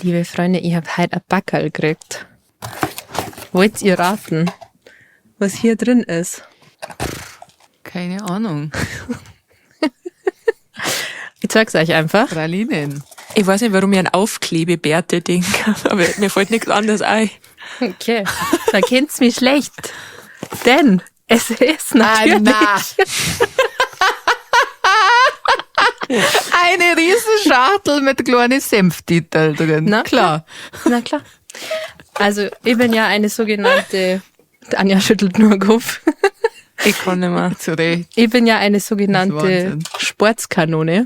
Liebe Freunde, ich habe heute ein Backerl gekriegt. Wollt ihr raten, was hier drin ist? Keine Ahnung. Ich zeig's euch einfach. Pralinen. Ich weiß nicht, warum ich an Aufklebebärte denke, aber mir fällt nichts anderes ein. Okay, da kennt's mich schlecht. Denn es ist natürlich Ah, Eine Riesenschachtel mit kleinen Senftiteln drin. Na klar. Na klar. Also, ich bin ja eine sogenannte. Anja schüttelt nur den Kopf. Ich kann nicht mehr. Zu Recht. Ich bin ja eine sogenannte Wahnsinn. Sportskanone.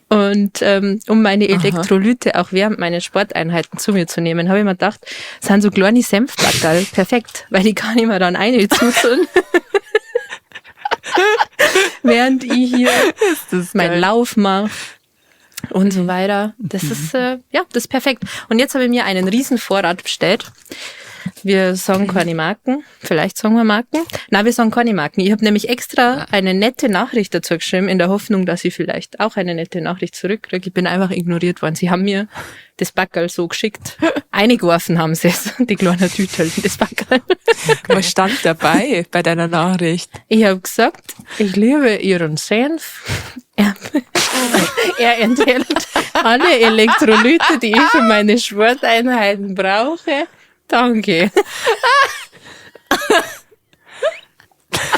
Und um meine Elektrolyte auch während meiner Sporteinheiten zu mir zu nehmen, habe ich mir gedacht, es sind so kleine Senfbackerl, perfekt, weil die kann ich mir dann einzuzeln. Während ich hier Das meinen Lauf mache und so weiter. Das ist, ja, das ist perfekt. Und jetzt habe ich mir einen riesen Vorrat bestellt. Wir sagen keine Marken. Vielleicht sagen wir Marken. Na, wir sagen keine Marken. Ich habe nämlich extra eine nette Nachricht dazu geschrieben, in der Hoffnung, dass ich vielleicht auch eine nette Nachricht zurückkriege. Ich bin einfach ignoriert worden. Sie haben mir das Backerl so geschickt. Eingeworfen haben sie es, die kleinen Tütel, das Backerl. Was stand dabei bei deiner Nachricht? Ich habe gesagt, ich liebe Ihren Senf. Er enthält alle Elektrolyte, die ich für meine Sporteinheiten brauche. Danke.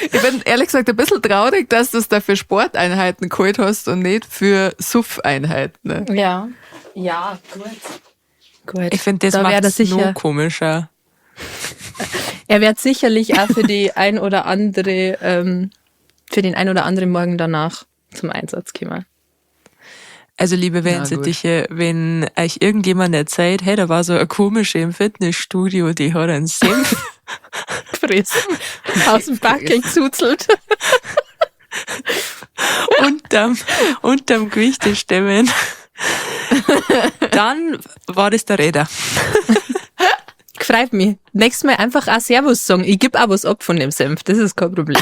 Ich bin ehrlich gesagt ein bisschen traurig, dass du es da für Sporteinheiten geholt hast und nicht für Suff-Einheiten. Ne? Ja. Ja, gut. Gut. Ich finde, das da wär macht er es noch sicher. komischer. Er wird sicherlich auch für die ein oder andere, für den ein oder anderen Morgen danach zum Einsatz kommen. Also, liebe Na gut. Wellensittiche, wenn euch irgendjemand erzählt, hey, da war so eine komische im Fitnessstudio, die hat einen Senf Gefressen. Aus dem Backel gezuzelt. unterm Gewichtestemmen, dann war das der Räder. Freut mich. Nächstes Mal einfach auch Servus sagen. Ich geb auch was ab von dem Senf. Das ist kein Problem.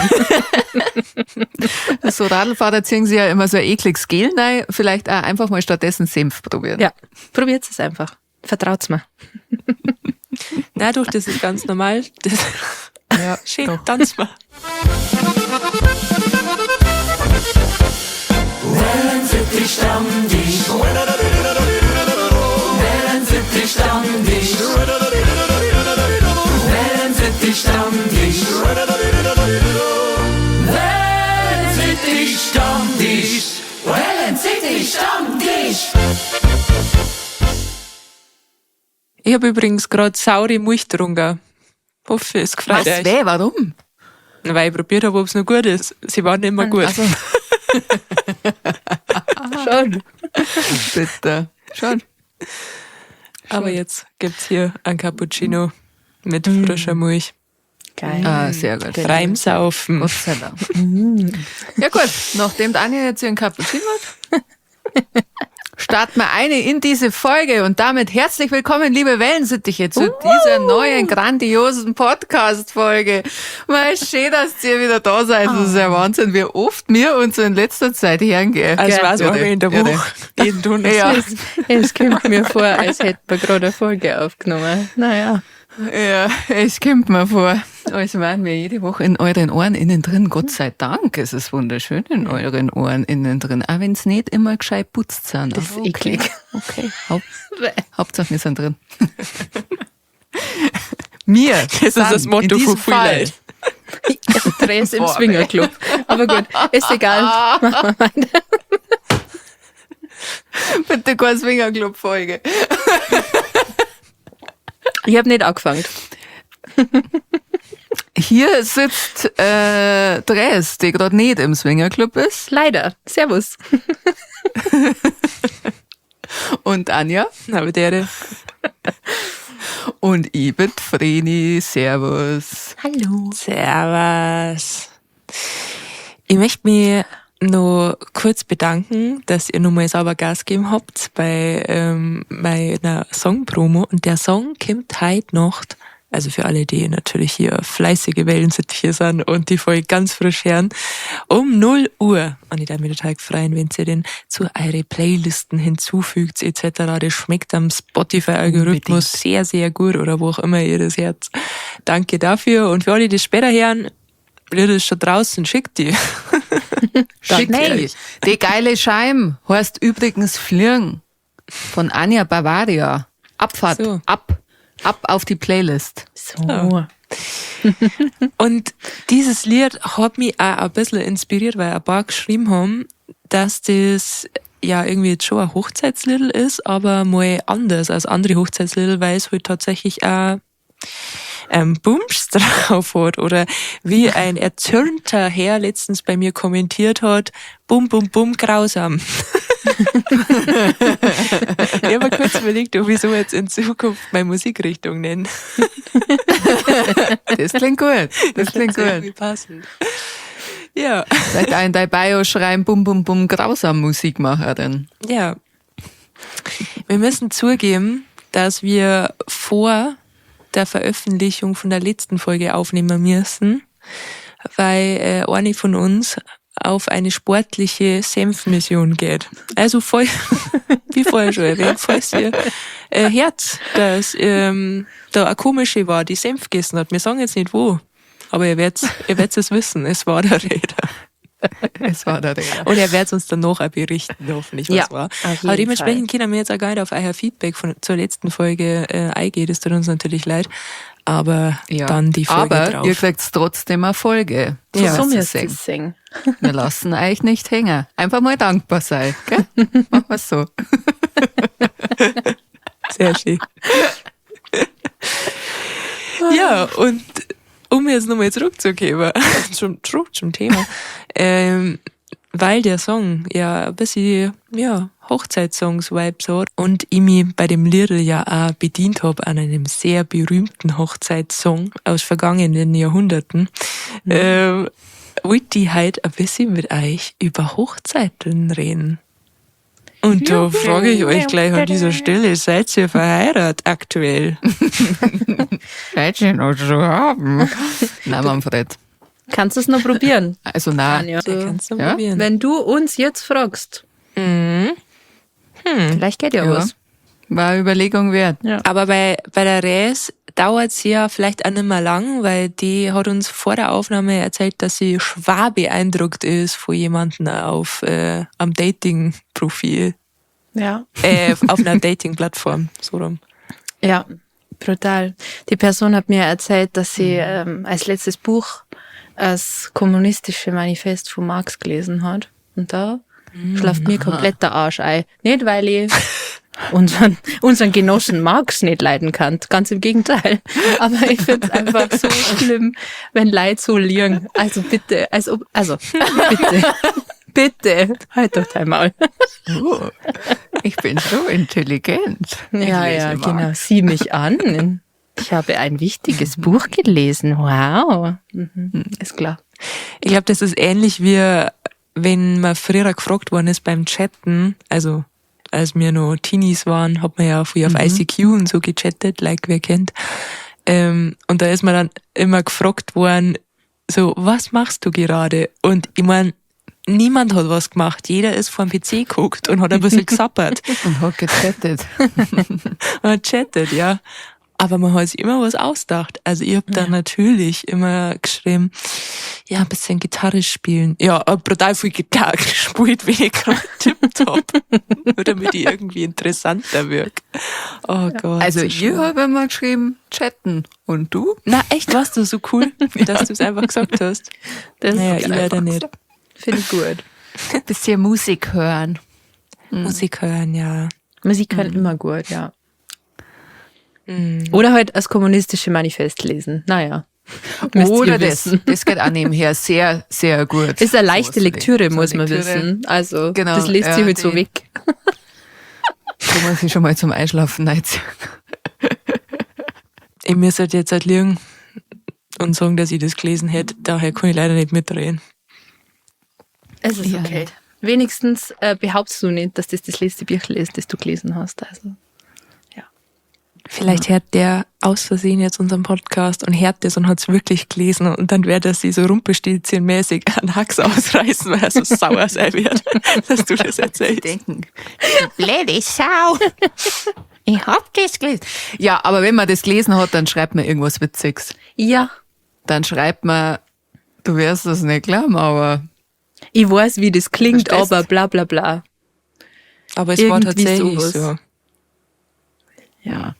So Radlfahrer ziehen sie ja immer so ein ekliges Gel rein. Vielleicht auch einfach mal stattdessen Senf probieren. Ja, probiert es einfach. Vertraut's mir. Na doch, das ist ganz normal. Das Ja, schön, doch. tanz mal. Ich habe übrigens gerade saure Milch getrunken. Hoffe, es gefällt Was, euch. weh, warum? Weil ich probiert habe, ob es noch gut ist. Sie waren nicht mehr gut. Also, Schon. bitte. Schon. Aber jetzt gibt's hier ein Cappuccino mit frischer Milch. Geil. Ah, sehr gut. Reimsaufen. Gott sei Dank. Ja gut, nachdem die Anja jetzt ihren Cappuccino hat, starten wir eine in diese Folge und damit herzlich willkommen, liebe Wellensittiche, zu dieser neuen, grandiosen Podcast-Folge. Mal schön, dass ihr wieder da seid. Das ist ja Wahnsinn, wie oft wir uns in letzter Zeit hergehen. Also war's Irre, einmal in der irre. Woche. Jeden Donnerstag. Ja. Es kommt mir vor, als hätten wir gerade eine Folge aufgenommen. Naja. Ja, es kommt mir vor, als wären wir jede Woche in euren Ohren innen drin. Gott sei Dank, es ist wunderschön in euren Ohren innen drin. Auch wenn es nicht immer gescheit putzt sind. Das ist Aber okay. eklig. Okay, Hauptsache wir sind drin. Mir. Das ist das Motto von von Fall. Leuten. Dreh's im Boah, Swingerclub. Aber gut, ist egal. Machen wir weiter. Bitte keine Swingerclub-Folge. Ich habe nicht angefangen. Hier sitzt Dres, die gerade nicht im Swingerclub ist. Leider. Servus. Und Anja. Aber der, Und ich bin Vreni. Servus. Hallo. Servus. Ich möchte mich noch kurz bedanken, dass ihr nochmal sauber Gas gegeben habt bei meiner Song-Promo. Und der Song kommt heute Nacht Also für alle, die natürlich hier fleißige Wellensittiche sind und die Folge ganz frisch hören, um 0 Uhr. Und ich darf mich total freuen, wenn ihr den zu eure Playlisten hinzufügt, etc. Das schmeckt am Spotify-Algorithmus sehr, sehr gut oder wo auch immer ihr das hört. Danke dafür. Und für alle, die später hören, Lied ist schon draußen, schickt die. Schickt die. Die geile Scheim heißt übrigens Fliegen von Anja Bavaria. Abfahrt, So. ab auf die Playlist. So. Ja. Und dieses Lied hat mich auch ein bisschen inspiriert, weil ein paar geschrieben haben, dass das ja irgendwie jetzt schon ein Hochzeitslied ist, aber mal anders als andere Hochzeitslieder, weil es halt tatsächlich auch Bums drauf hat. Oder wie ein erzürnter Herr letztens bei mir kommentiert hat, bum, bum, bum, grausam. Ich habe mir kurz überlegt, ob ich so jetzt in Zukunft meine Musikrichtung nenne. Das klingt gut. Das klingt gut. Irgendwie passend. Ja. Vielleicht auch in dein Bio schreiben, bum, bum, bum, grausam Musikmacherin. Ja. Wir müssen zugeben, dass wir vor der Veröffentlichung von der letzten Folge aufnehmen müssen, weil eine von uns auf eine sportliche Senfmission geht. Also voll, wie vorher schon erwähnt, falls ihr hört, dass da eine komische war, die Senf gegessen hat. Wir sagen jetzt nicht wo, aber ihr werdet's es wissen. Es war der Räder. Es war der Räder. Und er wird uns dann noch auch berichten, hoffentlich, was Ja, war. auf jeden Aber dementsprechend Fall. können wir jetzt auch gar nicht auf euer Feedback zur letzten Folge eingehen. Das tut uns natürlich leid. Aber Ja. dann die Folge Aber drauf. ihr kriegt trotzdem eine Folge. Ja. So ist müsst es ihr es singen. Wir lassen euch nicht hängen. Einfach mal dankbar sein. Gell? Machen wir's so. Sehr schön. Ja, und um jetzt nochmal zurückzukommen, zurück zum Thema, weil der Song ja ein bisschen, ja, Hochzeitssongs-Vibes hat und ich mich bei dem Liedl ja auch bedient hab an einem sehr berühmten Hochzeitssong aus vergangenen Jahrhunderten, wollte ich heute ein bisschen mit euch über Hochzeiten reden. Und da frage ich euch gleich an dieser Stelle, seid ihr verheiratet aktuell? Seid ihr noch zu haben? Nein, Manfred. Kannst du es noch probieren? Also nein. Anja. Ja, kannst du Ja? probieren. Wenn du uns jetzt fragst, vielleicht geht ja, Ja. was. War eine Überlegung wert. Ja. Aber bei der Räs dauert's ja vielleicht auch nicht mehr lang, weil die hat uns vor der Aufnahme erzählt, dass sie schwer beeindruckt ist von jemandem auf am Dating-Profil. Ja. Auf einer Dating-Plattform, so rum. Ja, brutal. Die Person hat mir erzählt, dass sie als letztes Buch das kommunistische Manifest von Marx gelesen hat. Und da schlaft mir komplett der Arsch ein. Nicht, weil ich unseren Genossen Marx nicht leiden kann. Ganz im Gegenteil. Aber ich find's einfach so schlimm, wenn Leute so liegen. Also bitte, als ob, also bitte, bitte, halt doch dein Maul. Oh, ich bin so intelligent. Ich Ja, lese ja, Marx. genau. Sieh mich an. Ich habe ein wichtiges Buch gelesen. Wow. Mhm. Ist klar. Ich glaub, das ist ähnlich wie, wenn man früher gefragt worden ist beim Chatten, also als wir noch Teenies waren, hat man ja früher auf ICQ und so gechattet, like wer kennt. Und da ist man dann immer gefragt worden, so, was machst du gerade? Und ich mein, niemand hat was gemacht. Jeder ist vor dem PC geguckt und hat ein bisschen gesappert. Und hat gechattet. Und hat chattet, ja. Aber man hat sich immer was ausgedacht. Also ich hab da natürlich immer geschrieben, ja, ein bisschen Gitarre spielen. Ja, hab brutal viel Gitarre gespielt, wenn ich gerade tipptopp. Nur damit ich irgendwie interessanter wirk. Oh Gott. Also so ich schlimm. habe immer geschrieben, chatten. Und du? Na echt, warst du so cool, dass du's einfach gesagt hast? Das Naja, ich leider nicht. Finde ich gut. Bisschen Musik hören. Musik hören, ja. Musik hören immer gut, ja. Oder halt das kommunistische Manifest lesen. Naja. Müsst ihr Oder das. wissen. Das geht auch nebenher sehr, sehr gut. Ist eine leichte Sowas Lektüre, so muss man Lektüre. wissen. Also, Genau, das liest ja, sich halt so die weg. Kann man sich schon mal zum Einschlafen reinziehen. Ich muss halt jetzt halt liegen und sagen, dass ich das gelesen hätte. Daher kann ich leider nicht mitreden. Es ist Ja, okay. nicht. Wenigstens behauptest du nicht, dass das das letzte Büchl ist, das du gelesen hast. Also, ja. Vielleicht Vielleicht hört der aus Versehen jetzt unseren Podcast und hört das und hat's wirklich gelesen und dann wird er sich so rumpelstilzchenmäßig einen Hax ausreißen, weil er so sauer sein wird, dass du das erzählst. Denken, blöde Sau. Ich hab das gelesen. Ja, aber wenn man das gelesen hat, dann schreibt man irgendwas Witziges. Ja. Dann schreibt man, du wirst das nicht glauben, aber Ich weiß, wie das klingt, Verstehst? aber bla bla bla. Aber es war Irgendwie tatsächlich sowas. so. ja.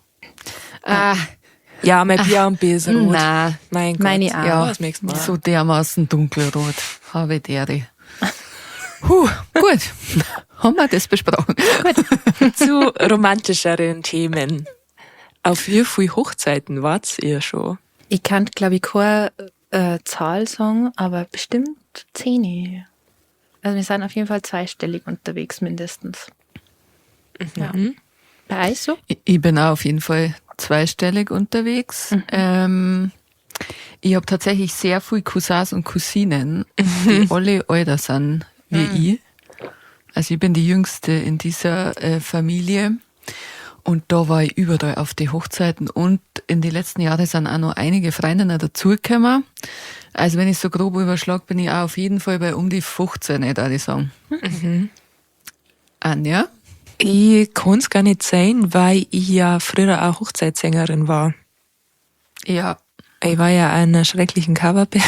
Ah, Ja, mein Bier und B ist rot. na, Mein Gott. Meine auch. ja, Das nächste Mal. so dermaßen dunkelrot. Habe die Ehre. Puh, gut. Haben wir das besprochen. Zu romantischeren Themen. Auf wie viele Hochzeiten wart ihr schon? Ich kann, glaube ich, keine Zahl sagen, aber bestimmt 10. Also wir sind auf jeden Fall zweistellig unterwegs mindestens. Ja. Bei euch so? Ich bin auch auf jeden Fall zweistellig unterwegs. Ich habe tatsächlich sehr viel Cousins und Cousinen, die alle älter sind wie ich. Also ich bin die Jüngste in dieser Familie. Und da war ich überall auf die Hochzeiten und in die letzten Jahren sind auch noch einige Freundinnen dazugekommen. Also wenn ich so grob überschlag, bin ich auch auf jeden Fall bei um die 15, nicht, würde ich sagen. Anja? Ich kann's gar nicht sein, weil ich ja früher auch Hochzeitssängerin war. Ja. Ich war ja in einer schrecklichen Coverband,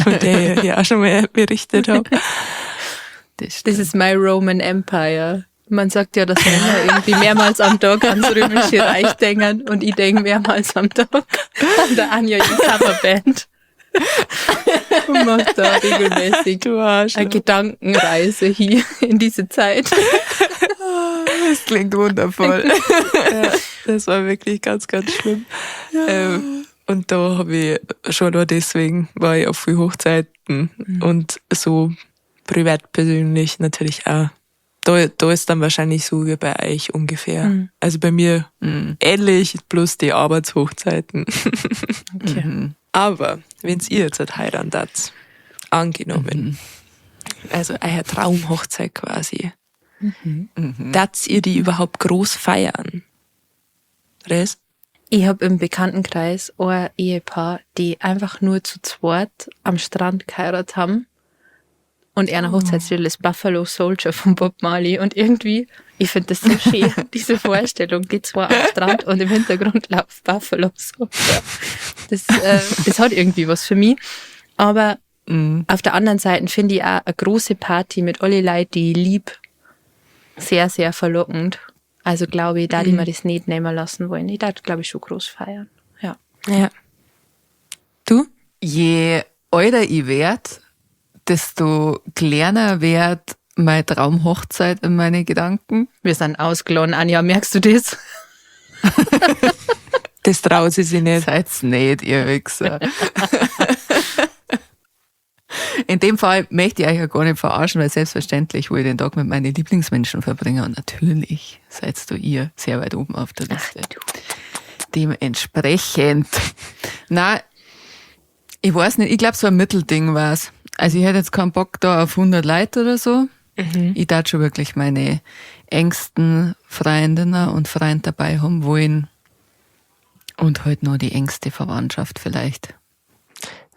von der ich ja auch schon mal berichtet habe. Das Das ist my Roman Empire. Man sagt ja, dass Männer irgendwie mehrmals am Tag ans Römische Reich denken und ich denke mehrmals am Tag an der Anja in Coverband. Und mach da regelmäßig Du Arsch. eine Gedankenreise hier in diese Zeit. Das klingt wundervoll. Ja, das war wirklich ganz, ganz schlimm. Und da habe ich schon nur deswegen war ich auf viel Hochzeiten und so privat persönlich natürlich auch. Da ist dann wahrscheinlich so wie bei euch ungefähr. Also bei mir ähnlich, bloß die Arbeitshochzeiten. Okay. Aber wenn's ihr jetzt halt heiratet, angenommen, also eure Traumhochzeit quasi, dass ihr die überhaupt groß feiern? Res? Ich habe im Bekanntenkreis ein Ehepaar, die einfach nur zu zweit am Strand geheiratet haben. Und einer Hochzeitslied ist Buffalo Soldier von Bob Marley. Und irgendwie, ich finde das so schön, diese Vorstellung, die zwei am Strand und im Hintergrund läuft Buffalo Soldier. Das hat irgendwie was für mich. Aber auf der anderen Seite finde ich auch eine große Party mit alle Leuten, die ich lieb, sehr, sehr verlockend. Also glaube ich, da die mir das nicht nehmen lassen wollen. Ich darf, glaube ich, schon groß feiern. Ja. Ja. Du? Je älter ich werd, desto kleiner wird meine Traumhochzeit in meine Gedanken. Wir sind ausgeladen, Anja, merkst du das? Das traut sie sich nicht. Seid's nicht, ihr Wichser. In dem Fall möchte ich euch ja gar nicht verarschen, weil selbstverständlich will ich den Tag mit meinen Lieblingsmenschen verbringen. Und natürlich seid du ihr sehr weit oben auf der Liste. Dementsprechend. Na, ich weiß nicht, ich glaube, so ein Mittelding war's. Also ich hätte jetzt keinen Bock da auf 100 Leute oder so. Ich darf schon wirklich meine engsten Freundinnen und Freunde dabei haben wollen. Und halt nur die engste Verwandtschaft vielleicht.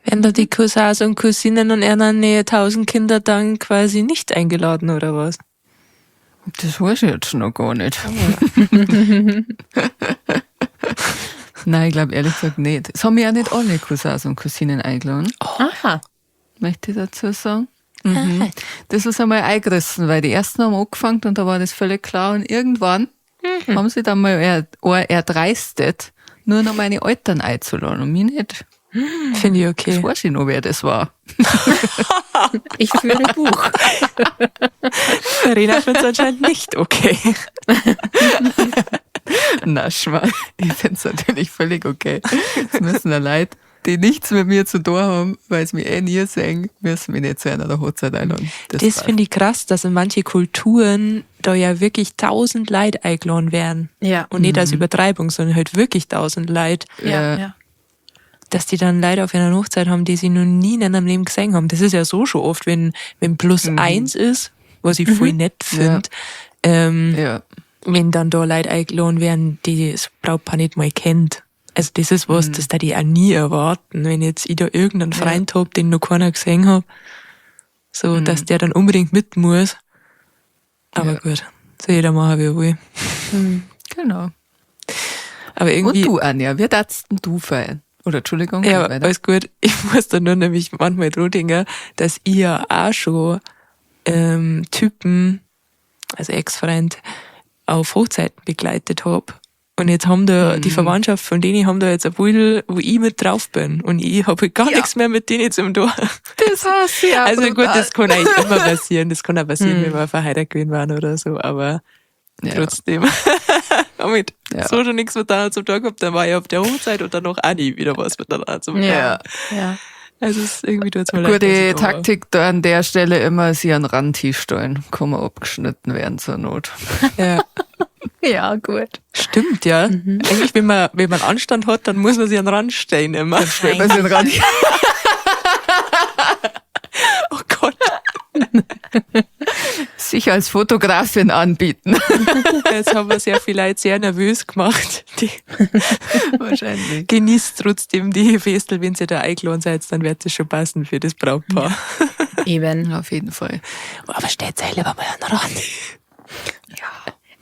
Werden da die Cousins und Cousinen und anderen 1000 Kinder dann quasi nicht eingeladen oder was? Das weiß ich jetzt noch gar nicht. Nein, ich glaube ehrlich gesagt nicht. Es haben mich ja nicht alle Cousins und Cousinen eingeladen, Aha. möchte ich dazu sagen. Mhm. Das ist einmal eingerissen, weil die ersten haben angefangen und da war das völlig klar. Und irgendwann haben sie dann mal erdreistet, nur noch meine Eltern einzuladen und mich nicht. Finde ich okay. Das weiß ich noch, wer das war. Ich führe Buch. Verena findet es anscheinend nicht okay. Na, Schmarrn. Ich find's natürlich völlig okay. Es müssen ja Leute, die nichts mit mir zu tun haben, weil sie mich eh nie sehen, müssen mich nicht zu einer Hochzeit einladen. Das passt. finde ich krass, dass in manche Kulturen da ja wirklich 1000 Leute eingeladen werden. Ja. Und nicht als Übertreibung, sondern halt wirklich 1000 Leute, Ja, ja. dass die dann Leute auf einer Hochzeit haben, die sie noch nie in ihrem Leben gesehen haben. Das ist ja so schon oft, wenn plus eins ist, was ich voll nett finde. Ja. Wenn dann da Leute eingeladen werden, die das Brautpaar nicht mal kennt. Also das ist was, das da die auch nie erwarten, wenn jetzt ich da irgendeinen Freund hab, den noch keiner gesehen hat, so, dass der dann unbedingt mit muss. Aber gut, soll jeder machen, wie er will. Genau. Aber irgendwie. Und du, Anja, wie darfst denn du feiern? Oder Entschuldigung. Ja, alles gut. Ich muss da nur nämlich manchmal dran denken, dass ich ja auch schon Typen, also Ex-Freund, auf Hochzeiten begleitet hab. Und jetzt haben da die Verwandtschaft von denen haben da jetzt ein Bild, wo ich mit drauf bin. Und ich habe gar nichts mehr mit denen zum tun. Das hasse ich auch Also gut, brutal. das kann eigentlich immer passieren. Das kann auch passieren, wenn wir verheiratet gewesen waren oder so, aber trotzdem. Damit so schon nichts miteinander zum Tun gehabt, dann war ich auf der Hochzeit und dann noch auch nie wieder was miteinander zum Tun. Ja. Ja. Also es ist irgendwie tut's mir leid, Gute dass ich da war. Taktik da an der Stelle immer, sie an den Randtisch stellen. Kann man abgeschnitten werden zur Not. Ja. Ja, gut. Stimmt, ja. Eigentlich, wenn man Anstand hat, dann muss man sich an den Rand stellen immer. Stellt man sich an den Rand. Oh Gott. Sich als Fotografin anbieten. Jetzt haben wir sehr viele Leute sehr nervös gemacht. Die Wahrscheinlich. genießt trotzdem die Festel, wenn ihr da eingeladen seid, dann wird es schon passen für das Brautpaar. Eben. Auf jeden Fall. Aber stellt euch lieber mal an den Rand. Ja.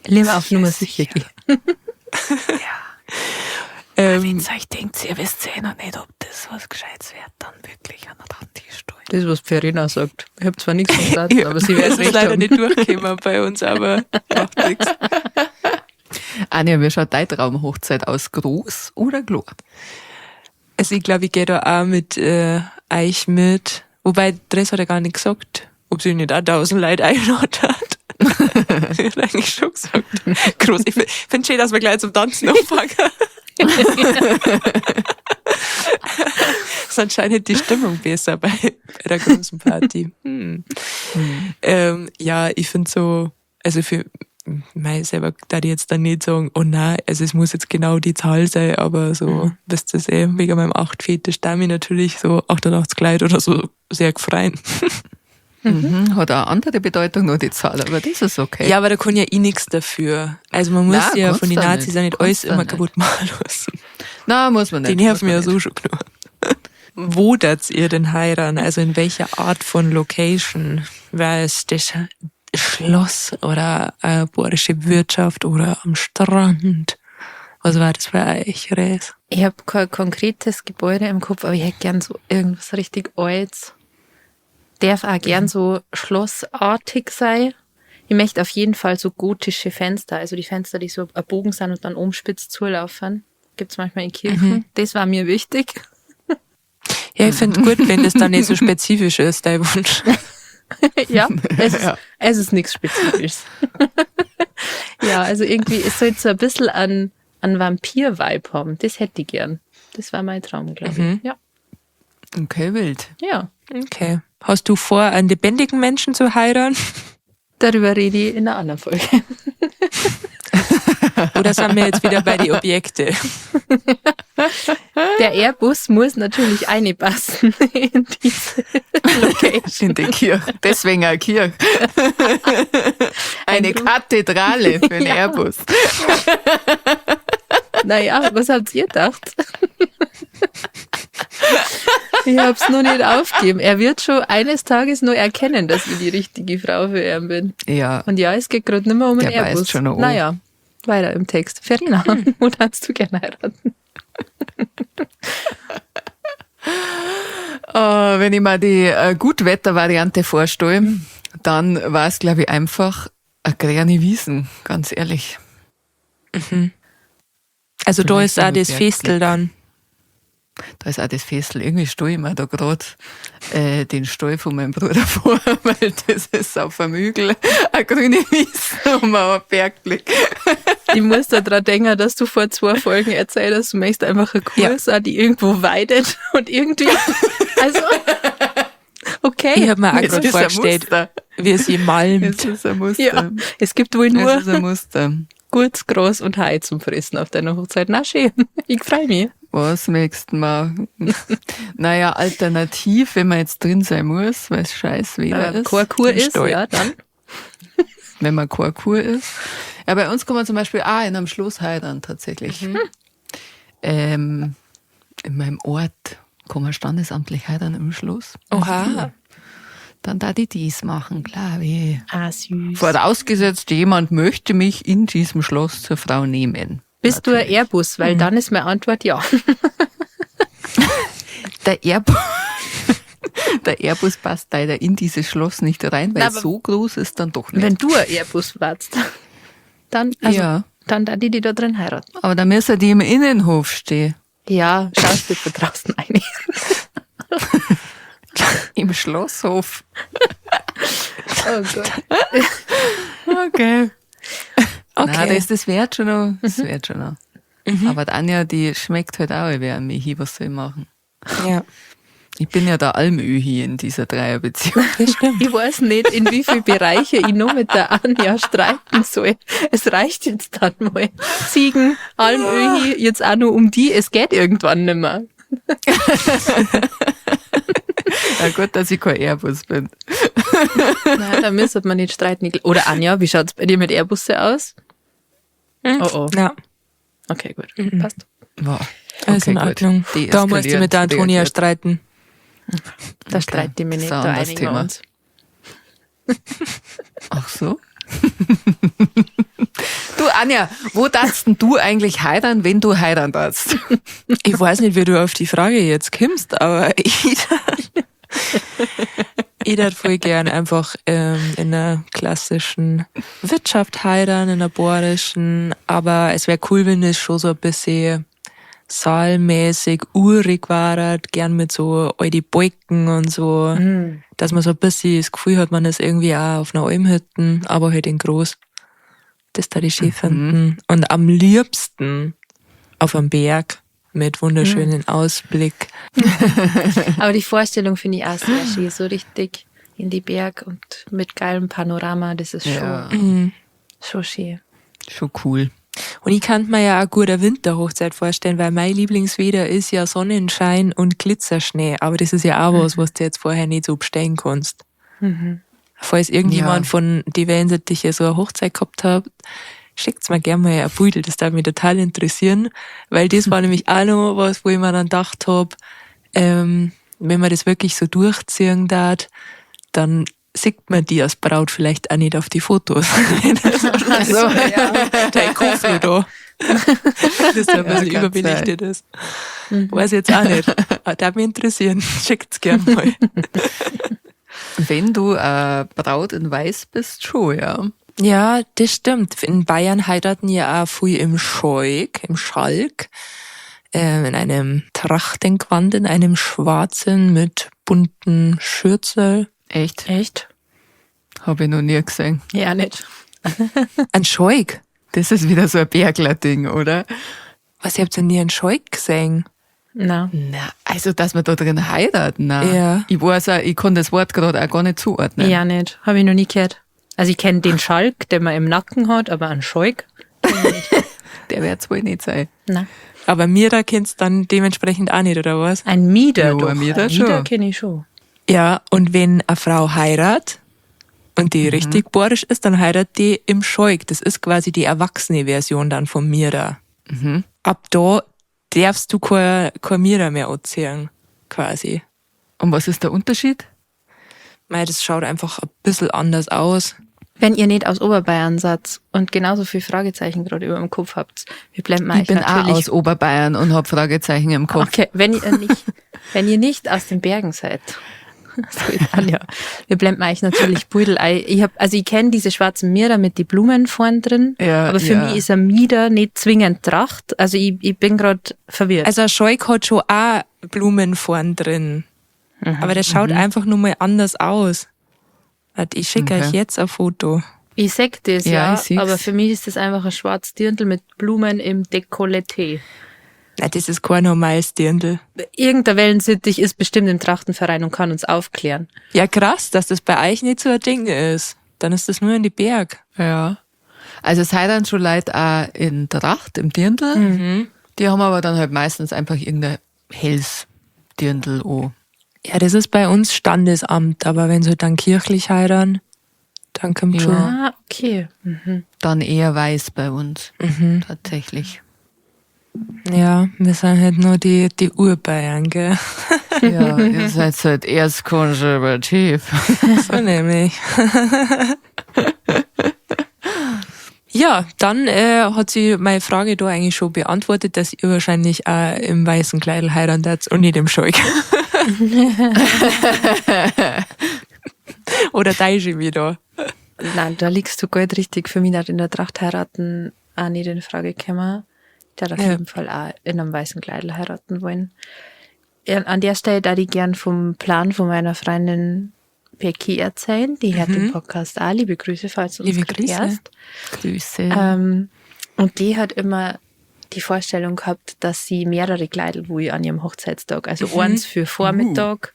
Lieber auf Nummer sicher gehen. Wenn ihr euch denkt, ihr wisst ja noch nicht, ob das was Gescheites wird, dann wirklich an den Randtisch stellen. Das ist, was Verena sagt. Ich habe zwar nichts verstanden, aber sie Es wird ist recht leider haben. nicht durchgekommen bei uns, aber macht nichts. Anja, wie schaut deine Traumhochzeit aus? Groß oder klein? Also ich glaube, ich gehe da auch mit euch mit. Wobei, Dress hat ja gar nicht gesagt, ob sie nicht auch 1000 Leute einladen hat. Sie hat eigentlich schon gesagt. Groß. Ich finde schön, dass wir gleich zum Tanzen anfangen. Ist anscheinend die Stimmung besser bei der großen Party. Ja, ich finde so, also für mich selber da ich jetzt dann nicht sagen, oh nein, also es muss jetzt genau die Zahl sein, aber so, wisst ihr eh, wegen meinem 8-Fetisch da mich natürlich so 88 Kleid oder so sehr gefreut. Mhm. Hat auch andere Bedeutung, nur die Zahl, aber das ist okay. Ja, aber da kann ja eh nichts dafür. Also man muss Nein, ja kannst von den du Nazis nicht. auch nicht alles Kannst du immer nicht. kaputt machen lassen. Nein, muss man nicht. Die nerven muss ja man so nicht. schon genug. Wo dat ihr denn heiraten? Also in welcher Art von Location? War es das Schloss oder eine bayerische Wirtschaft oder am Strand? Was war das bei euch, Res? Ich habe kein konkretes Gebäude im Kopf, aber ich hätte gern so irgendwas richtig Altes. Darf auch gern so schlossartig sein. Ich möchte auf jeden Fall so gotische Fenster, also die Fenster, die so erbogen sind und dann oben spitz zulaufen. Gibt's manchmal in Kirchen. Das war mir wichtig. Ja, ich finde gut, wenn das dann nicht so spezifisch ist, dein Wunsch. Ja, es ist nichts Spezifisches. Ja, also irgendwie, es soll so ein bisschen an Vampir-Vibe haben. Das hätte ich gern. Das war mein Traum, glaube ich. Ja. Okay, wild. Ja. Okay. Hast du vor, einen lebendigen Menschen zu heiraten? Darüber rede ich in einer anderen Folge. Oder sind wir jetzt wieder bei den Objekten? Der Airbus muss natürlich einpassen in diese Location. In die Kirche. Deswegen eine Kirche. Eine Kathedrale für den Airbus. Naja, was habt ihr gedacht? Ich hab's noch nicht aufgegeben. Er wird schon eines Tages nur erkennen, dass ich die richtige Frau für ihn bin. Ja. Und ja, es geht gerade nicht mehr um den Der beißt Airbus. schon noch an. Naja, weiter im Text. Verena, wo darfst du gerne heiraten? Wenn ich mir die Gutwetter-Variante vorstelle, dann war es, glaube ich, einfach eine grüne Wiesen, ganz ehrlich. Also da Vielleicht ist auch noch das mit Festel dann. Da ist auch das Festel. Irgendwie stelle ich mir da gerade den Stall von meinem Bruder vor, weil das ist auf dem Hügel eine grüne Wiese und ein Bergblick. Ich muss da dran denken, dass du vor 2 Folgen erzählt hast, du möchtest einfach eine Kuh sein, die irgendwo weidet und irgendwie, also, okay. Ich habe mir auch Es gerade ist ein vorgestellt, Muster. wie sie malmt. Es ist ein Muster. Ja, es gibt wohl nur Es ist ein Muster. kurz, groß und high zum Fressen auf deiner Hochzeit. Na schön, ich freu mich. Was möchtest du machen? Naja, alternativ, wenn man jetzt drin sein muss, weil es scheiß Wetter ist. Keine Kur ist, Stall. ja, dann. Wenn man keine Kuh ist. Ja, bei uns kann man zum Beispiel auch in einem Schloss heiraten, tatsächlich. In meinem Ort kann man standesamtlich heiraten im Schloss. Oha. Dann da die dies machen, glaube ich. Ah, süß. Vorausgesetzt, jemand möchte mich in diesem Schloss zur Frau nehmen. Bist du ein Airbus? Weil dann ist meine Antwort ja. Der Airbus, der Airbus passt leider in dieses Schloss nicht rein, weil Na, aber so groß ist dann doch nicht. Wenn du ein Airbus warst, dann, also, Ja. dann da die, die da drin heiraten. Aber da müssen die im Innenhof stehen. Ja, schaust du von draußen rein. Im Schlosshof. Oh Gott. Okay. Okay. Nein, das wert schon noch. Das wert schon noch. Aber die Anja, die schmeckt halt auch über an mich, was soll ich machen? Ja, Ich bin ja der Almöhi in dieser Dreierbeziehung. das stimmt. Ich weiß nicht, in wie viele Bereiche ich noch mit der Anja streiten soll. Es reicht jetzt dann mal. Ziegen, Almöhi, jetzt auch nur um die. Es geht irgendwann nimmer. Ja gut, dass ich kein Airbus bin. Nein, da müsste man nicht streiten. Oder Anja, wie schaut's bei dir mit Airbusse aus? Oh oh. Ja, Okay, gut. Passt. Wow. alles in gut. Ordnung. Da musst du mit der Antonia Reagiert. streiten. Da streite ich mich nicht, Das ist ein da anderes einigen wir Thema. uns. Ach so. Du, Anja, wo darfst denn du eigentlich heiraten, wenn du heiraten darfst? Ich weiß nicht, wie du auf die Frage jetzt kommst, aber ich darf voll gern einfach in einer klassischen Wirtschaft heiraten, in einer bayerischen, aber es wäre cool, wenn es schon so ein bisschen saalmäßig, urig war, gern mit so alte Balken und so, dass man so ein bisschen das Gefühl hat, man ist irgendwie auch auf einer Almhütte, aber halt in groß. Das da die schön finden. Und am liebsten auf einem Berg mit wunderschönen Ausblick. Aber die Vorstellung finde ich auch sehr schön. So richtig in die Berg und mit geilem Panorama, das ist Ja. schon schön. Schon cool. Und ich kann mir ja auch gut eine Winterhochzeit vorstellen, weil mein Lieblingswetter ist ja Sonnenschein und Glitzerschnee. Aber das ist ja auch was, was du jetzt vorher nicht so bestellen kannst. Falls irgendjemand Ja. von die Wellensittiche so eine Hochzeit gehabt hat, schickt's mir gerne mal ein Pudel, das darf mich total interessieren, weil das war nämlich auch noch was, wo ich mir dann gedacht hab, wenn man das wirklich so durchziehen darf, dann sieht man die als Braut vielleicht auch nicht auf die Fotos. Also, Dein Koffer da. Das da ein Ja, bisschen kann überbelichtet ist. Weiß ich jetzt auch nicht. Aber darf mich interessieren. Schickt's gern mal. Wenn du Braut in Weiß bist, schon, ja. Ja, das stimmt. In Bayern heiraten ja auch viel im Scheuk, im Schalk, in einem Trachtengewand, in einem schwarzen mit bunten Schürzel. Echt? Echt? Habe ich noch nie gesehen. Ja, nicht. Ein Scheuk? Das ist wieder so ein Bergler-Ding, oder? Was, ihr habt denn nie einen Scheuk gesehen? Na. Na, also, dass man da drin heiratet, na. Ja. Ich weiß auch, ich kann das Wort gerade auch gar nicht zuordnen. Ja, nicht. Habe ich noch nie gehört. Also ich kenne den Schalk, den man im Nacken hat, aber einen Scheuk? Der wird's wohl nicht sein. Na. Aber mir da kennst dann dementsprechend auch nicht, oder was? Ein Mieder Jo, doch. ein Mieder Ein Mieder schon. kenne ich schon. Ja, und wenn eine Frau heiratet und die richtig bayerisch ist, dann heiratet die im Scheuk. Das ist quasi die erwachsene Version dann vom Mira. Ab da darfst du kein Mira mehr anziehen, quasi. Und was ist der Unterschied? Mei, das schaut einfach ein bisschen anders aus. Wenn ihr nicht aus Oberbayern seid und genauso viel Fragezeichen gerade über dem Kopf habt, wir blenden Ich euch bin auch natürlich. aus Oberbayern und hab Fragezeichen im Kopf. Okay, wenn ihr nicht aus den Bergen seid. So ist Anja. Wir blenden euch natürlich Pudel ein. Ich kenne diese schwarzen Mieder mit die Blumen vorn drin, Ja, aber für ja. mich ist ein Mieder nicht zwingend Tracht. Also ich bin gerade verwirrt. Also ein Scheuk hat schon auch Blumen vorn drin. Aber der schaut einfach nur mal anders aus. Warte, ich schicke Okay. euch jetzt ein Foto. Ich sag das, Ja, ja, ich sieh's. aber für mich ist das einfach ein schwarzes Dirndl mit Blumen im Dekolleté. Nein, das ist kein normales Dirndl. Irgendein Wellensittich ist bestimmt im Trachtenverein und kann uns aufklären. Ja, krass, dass das bei euch nicht so ein Ding ist. Dann ist das nur in die Berg. Ja. Also es heiraten schon Leute auch in Tracht, im Dirndl. Die haben aber dann halt meistens einfach irgendein helles Dirndl an. Ja, das ist bei uns Standesamt, aber wenn sie halt dann kirchlich heiraten, Dann kommt Ja. schon. Ah, okay. Dann eher weiß bei uns. Tatsächlich. Ja, wir sind halt nur die Urbayern, gell? Ja, ihr seid halt erst konservativ. So nämlich. Ja, dann hat sie meine Frage da eigentlich schon beantwortet, dass ihr wahrscheinlich auch im weißen Kleidl heiratet und nicht im Schalk. Oder täusche ich mich da? Nein, da liegst du gut richtig. Für mich hat in der Tracht heiraten auch nicht in Frage gekommen. Ich würde auf jeden Fall auch in einem weißen Kleidl heiraten wollen. Ja, an der Stelle da ich gern vom Plan von meiner Freundin Becky erzählen. Die hört den Podcast auch. Liebe Grüße, falls du uns Liebe grad Grüße. hörst. Grüße. Und die hat immer die Vorstellung gehabt, dass sie mehrere Kleidl will an ihrem Hochzeitstag. Also eins für Vormittag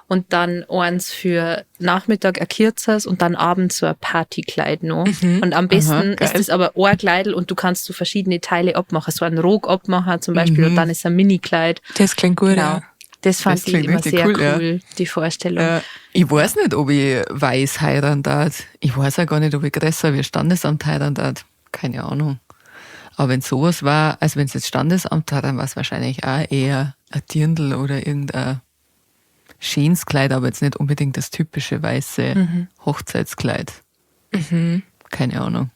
und dann eins für Nachmittag ein kürzeres und dann abends so ein Partykleid noch. Und am besten geil. ist es aber ein Kleidl und du kannst so verschiedene Teile abmachen. So einen Rock abmachen zum Beispiel und dann ist ein Mini-Kleid. Das klingt gut, Genau. ja. Das fand Das klingt ich immer richtig sehr cool, ja. cool, die Vorstellung. Ich weiß nicht, ob ich weiß heiraten darf. Ich weiß auch gar nicht, ob ich größer wie Standesamt heiraten darf. Keine Ahnung. Aber wenn sowas war, also wenn es jetzt Standesamt war, dann war es wahrscheinlich auch eher ein Dirndl oder irgendein schönes Kleid, aber jetzt nicht unbedingt das typische weiße Hochzeitskleid. Keine Ahnung.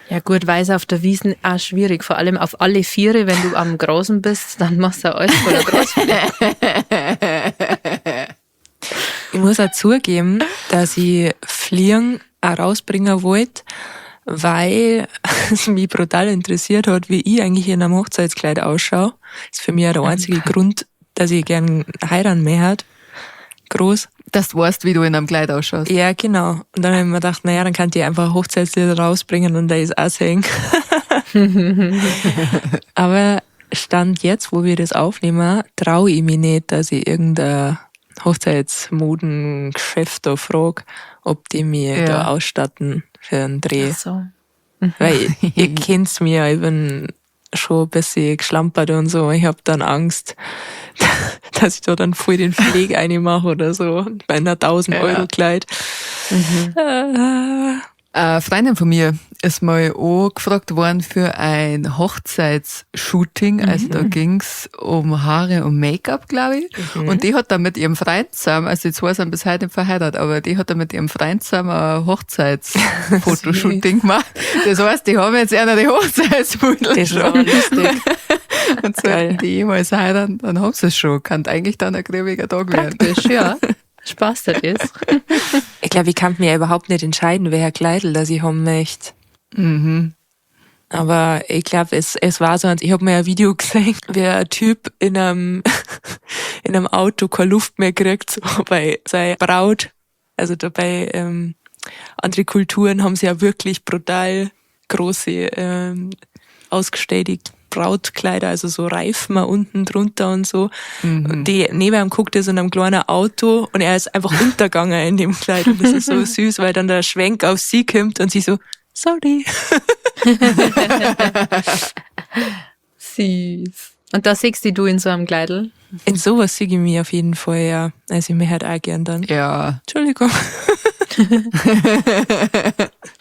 Ja gut, weiß auf der Wiesn auch schwierig. Vor allem auf alle Viere, wenn du am Großen bist, dann machst du alles voller Grasfläche. Ich muss auch zugeben, dass ich Fliegen auch rausbringen wollte, weil es mich brutal interessiert hat, wie ich eigentlich in einem Hochzeitskleid ausschaue. Das ist für mich auch der einzige Grund, dass ich gern heiraten möchte. Groß. Dass du weißt, wie du in einem Kleid ausschaust. Ja, genau. Und dann habe ich mir gedacht, naja, dann kann ich einfach ein Hochzeitslied rausbringen und da ist auch sehen. Aber Stand jetzt, wo wir das aufnehmen, traue ich mich nicht, dass ich irgendein Hochzeitsmodengeschäft da frage, ob die mir da ausstatten für einen Dreh. Ach so. Weil ihr kennt's mir, ich bin schon ein bisschen geschlampert und so. Ich hab dann Angst, dass ich da dann voll den Pfleg reinmache oder so. Bei einer 1000 Euro Kleid. Eine Freundin von mir ist mal auch gefragt worden für ein Hochzeitsshooting. Also da ging's um Haare und Make-up, glaube ich. Und die hat dann mit ihrem Freund zusammen, also die zwei sind bis heute nicht verheiratet, aber die hat dann mit ihrem Freund zusammen ein Hochzeitsfotoshooting gemacht. Das heißt, die haben jetzt einer die Hochzeitsbilder Das ist schon. aber lustig. Und sollten die jemals heiraten, dann haben sie es schon. Kann eigentlich dann ein grübiger Tag werden. Praktisch, ja. Spaß das ist. Ich glaube, ich kann mir überhaupt nicht entscheiden, welcher Kleidl das ich haben möchte. Aber ich glaube, es war so, ich habe mal ein Video gesehen, wie ein Typ in einem, in einem Auto keine Luft mehr kriegt, so bei seiner Braut. Also dabei, andere Kulturen haben sie ja wirklich brutal große, ausgestellte Brautkleider, also so Reifen unten drunter und so. Und die neben ihm guckt er so in einem kleinen Auto und er ist einfach untergegangen in dem Kleid. Und das ist so süß, weil dann der Schwenk auf sie kommt und sie so, sorry. Süß. Und da siehst du in so einem Kleidl. In sowas sehe ich mich auf jeden Fall, ja. Also ich möchte halt auch gern dann. Ja. Entschuldigung.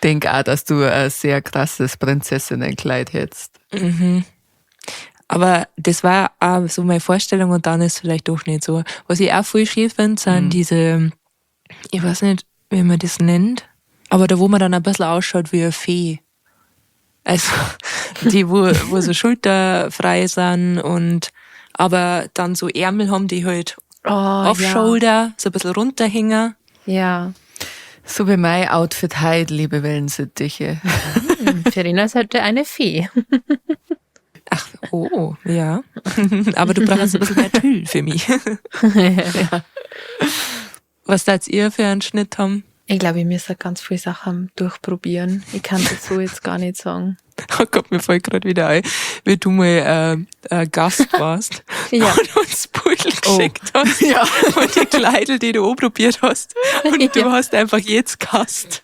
Denk auch, dass du ein sehr krasses Prinzessinnenkleid hättest. Aber das war auch so meine Vorstellung und dann ist es vielleicht doch nicht so. Was ich auch voll schön finde, sind diese, ich weiß nicht, wie man das nennt, aber da, wo man dann ein bisschen ausschaut wie eine Fee. Also die, wo so schulterfrei sind und aber dann so Ärmel haben, die halt off-shoulder, so ein bisschen runterhängen. Ja. So wie mein Outfit heute, liebe Wellensittiche. Verena ist halt eine Fee. Ach, oh, ja. Aber du brauchst ein bisschen mehr Tüll für mich. Ja. Was darfst ihr für einen Schnitt haben? Ich glaube, ich müsste ganz viele Sachen durchprobieren. Ich kann das so jetzt gar nicht sagen. Oh Gott, mir fällt gerade wieder ein, wie du mal Gast warst Ja. und uns Pudel geschickt hast Ja. und die Kleidel, die du anprobiert hast. Und du hast einfach jetzt gehasst.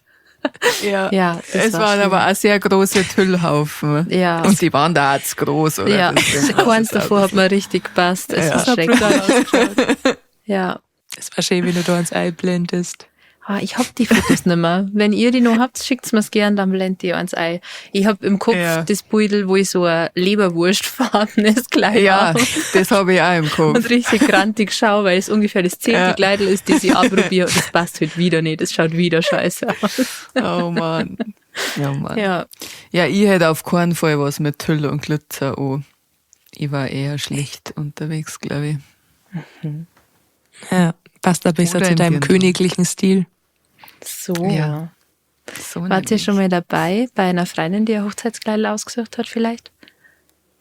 Ja. Ja, das es war waren schlimm. aber auch sehr große Tüllhaufen. Ja. Und die waren da auch zu groß, oder? Ja, Deswegen keins ist es auch davor hat mir richtig gepasst. Es Ja. war schrecklich. Brutal ausgeschaut. Ja. Es war schön, wie du da ins Ei blendest. Ah, ich hab die Fotos nimmer. Wenn ihr die noch habt, schickt's mir's gern, dann blend ich eins ein. Ich hab im Kopf das Beutel, wo ich so ein leberwurstfarbenes Kleid Ja, hab. das habe ich auch im Kopf. Und richtig grantig schau, weil es ungefähr das 10. Kleidel ist, das ich anprobiere und das passt halt wieder nicht. Das schaut wieder scheiße aus. Oh Mann. Ja, Mann. Ja. Ja, ich hätte auf keinen Fall was mit Tüll und Glitzer an. Ich war eher schlicht unterwegs, glaube ich. Ja, passt da besser Oder zu im deinem Dirndl. königlichen Stil. So. Ja. So Wart ihr nämlich. schon mal dabei bei einer Freundin, die ein Hochzeitskleidel ausgesucht hat vielleicht?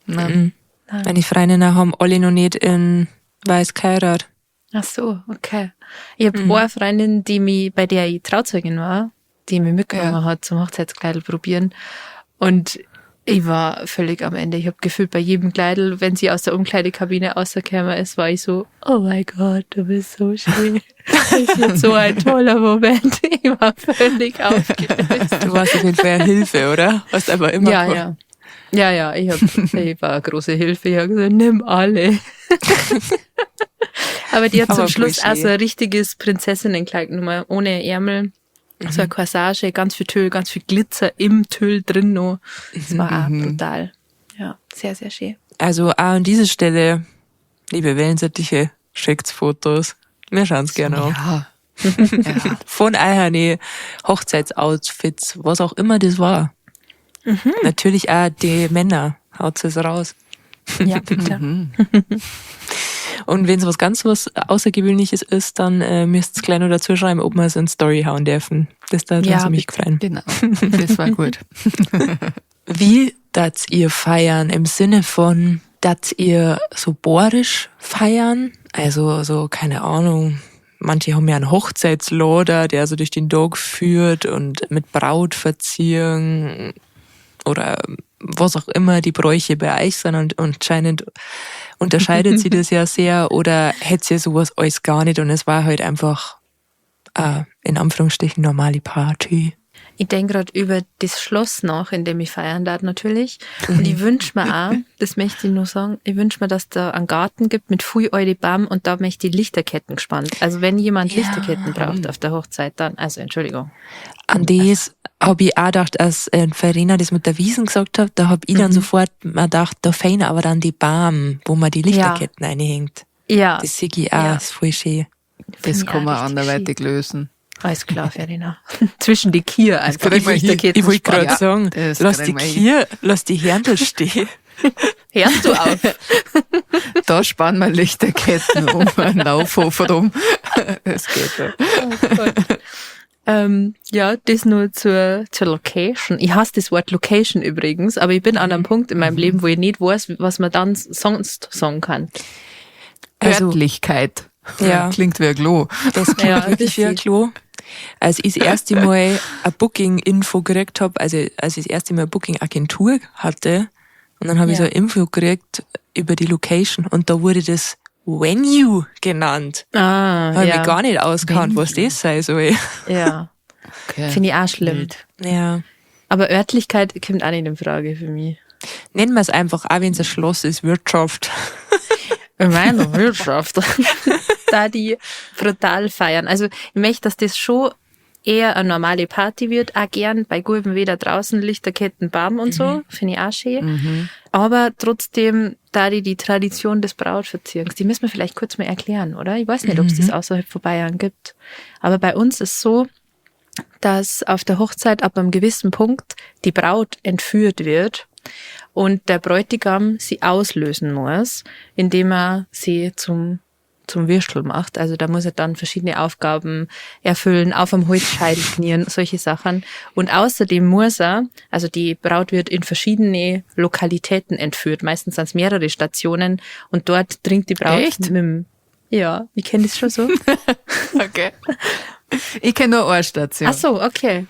Nein. Mhm. Meine Freundinnen haben alle noch nicht in weiß geheiratet. Ach so, okay. Ich habe eine Freundin, die mich, bei der ich Trauzeugin war, die mich mitgenommen hat zum Hochzeitskleidel probieren. Und ich war völlig am Ende. Ich habe gefühlt bei jedem Kleidel, wenn sie aus der Umkleidekabine rausgekommen ist, war ich so, oh mein Gott, du bist so schön. Das wird so ein toller Moment. Ich war völlig aufgelöst. Du warst auf jeden Fall eine Hilfe, oder? Hast einfach immer Ja, geholfen. ja. Ja, ja, ich war eine große Hilfe. Ich habe gesagt, nimm alle. Aber die hat Aber zum Schluss voll auch so ein richtiges Prinzessinnenkleid genommen, ohne Ärmel. So eine Corsage, ganz viel Tüll, ganz viel Glitzer im Tüll drin noch. Das war auch brutal. Ja, sehr, sehr schön. Also auch an dieser Stelle, liebe Wellensittiche, schickt's Fotos. Wir schauen's gerne an. Ja. Ja. Von euren Hochzeitsoutfits, was auch immer das war. Natürlich auch die Männer, haut es raus. Ja, bitte. Und wenn es was ganz was Außergewöhnliches ist, dann müsst ihr gleich noch dazu schreiben, ob wir es in Story hauen dürfen. Das da Ja, uns mich freuen. Genau. Das war gut. Wie dat ihr feiern im Sinne von, dass ihr so bohrisch feiern? Also so, keine Ahnung. Manche haben ja einen Hochzeitsloder, der so durch den Dog führt und mit Braut verziehen oder was auch immer die Bräuche bei euch sind und anscheinend unterscheidet sie das ja sehr oder hättet ihr sowas alles gar nicht und es war halt einfach in Anführungsstrichen normale Party. Ich denke gerade über das Schloss nach, in dem ich feiern darf natürlich. Und ich wünsch mir auch, das möchte ich nur sagen, ich wünsch mir, dass da einen Garten gibt mit viel alte Baum und da möchte ich Lichterketten gespannt. Also wenn jemand Lichterketten braucht auf der Hochzeit, dann, also Entschuldigung. An das habe ich auch gedacht, als Verena das mit der Wiesen gesagt hat, da hab ich dann sofort mir gedacht, da fehlen aber dann die Baum, wo man die Lichterketten reinhängt. Ja. Das sehe ich auch, ist voll schön. Das Finde ich kann auch man richtig anderweitig lösen. Alles klar, Verena. Zwischen die Kier einfach kriegen die wir hin. Lichterketten Ich wollte spannen. gerade sagen, das lass die kriegen wir hin. Kier, lass die Händel stehen. Hörst du auf? Da spannen wir Lichterketten um einen Laufhof rum. Das geht ja. Oh Gott. Ja, das nur zur Location. Ich hasse das Wort Location übrigens, aber ich bin an einem Punkt in meinem Leben, wo ich nicht weiß, was man dann sonst sagen kann. Also, Örtlichkeit. Ja. Klingt wie ein Klo. Das klingt Ja, wirklich wie ein bisschen. Klo. Als ich das erste Mal eine Booking-Info gekriegt habe, also als ich das erste Mal eine Booking-Agentur hatte, und dann habe ich Ja. so eine Info gekriegt über die Location und da wurde das Venue genannt. Ah, Habe ich ja. mich gar nicht ausgekannt, was das sein soll. Ja, Okay. finde ich auch schlimm. Wild. Ja. Aber Örtlichkeit kommt auch nicht in Frage für mich. Nennen wir es einfach, auch wenn es ein Schloss ist, Wirtschaft. In meiner Wirtschaft. Da die brutal feiern. Also ich möchte, dass das schon eher eine normale Party wird, auch gern bei gutem Wetter draußen, Lichterketten, Baum und so, finde ich auch schön. Aber trotzdem, da die Tradition des Brautverziehens, die müssen wir vielleicht kurz mal erklären, oder? Ich weiß nicht, ob es das außerhalb von Bayern gibt. Aber bei uns ist so, dass auf der Hochzeit ab einem gewissen Punkt die Braut entführt wird und der Bräutigam sie auslösen muss, indem er sie zum Würstel macht. Also da muss er dann verschiedene Aufgaben erfüllen, auf am Holzscheitel knien, solche Sachen. Und außerdem muss er, also die Braut wird in verschiedene Lokalitäten entführt, meistens sind es mehrere Stationen und dort trinkt die Braut Echt? mit dem, ja, ich kenne das schon so. Okay. Ich kenne nur eine Station. Ach so, okay.